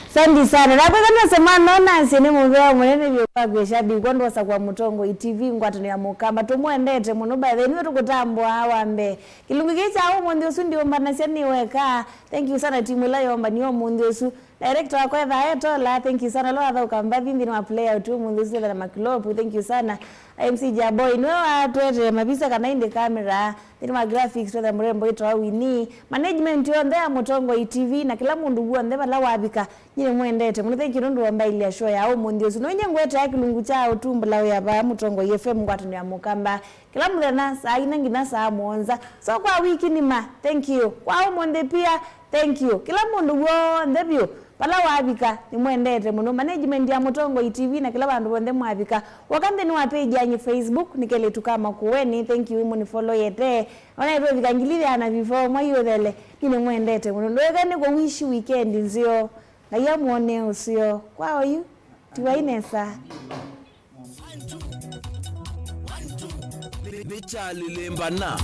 Asante sana. Na kwĩka nĩsema nonasye nĩ mũvea mũnene vyũ kwa kwĩ shabiki kwa ndosa kwa Mũtongoi T V ngwatanĩo ya Mũkamba. Tũmwendete mũno, by the way, nĩwe tũkũtambũa wa mbee. Kĩlungu kĩĩ kya ũmũnthĩ ũsu ndiũmbanasya nĩ weka. Thank you sana timu ĩla yombanie ũmũnthĩ ũsu. Director wakwa ethaa etola, thank you sana. Lo athauka mbathi nthĩnĩ wa playout ũmũnthĩ ũsu twetha na Makilopu, thank you sana. M C Jaboy, nĩwe watwetee mavisa kana ĩndĩ camera. Nthĩnĩ wa graphics twetha mũrembo wĩtawa Winnie. Management yonthe ya Mũtongoi T V na kĩla mũndũ w'onthe vala wavika, nyie nĩmwendete mũno. Thank you nũndũ wa mbaĩlya show ya ũmũnthĩ ũsu. No nyie ngwetea kĩlungu kya ũtumbũla wĩa vaa Mũtongoi F M ngwatanĩo ya Mũkamba. Kĩla mũthenya saa ina nginya saa mũonza. So kwa wiki nima, thank you. Kwa ũmũnthĩ pia, thank you. Kĩla mũndũ w'onthe vyũ, vala wavika, nĩmwendete mũno. Management ya Mũtongoi T V na kĩla vandũ vonthe mwavika. Woka nthĩnĩ wa page yanyu Facebook, nĩ Kelĩtu ka Makueni, thank you, mũnĩfollowete. Ona ĩtwĩvika ngili ĩana before mwai ũthele, nĩ nĩmwendete mũno. Ndweka nĩ kũwish weekend nzeo. Ngai amwone ũseo. Kwa oyu, tiwai nesa. Nĩkyalĩlĩmbana.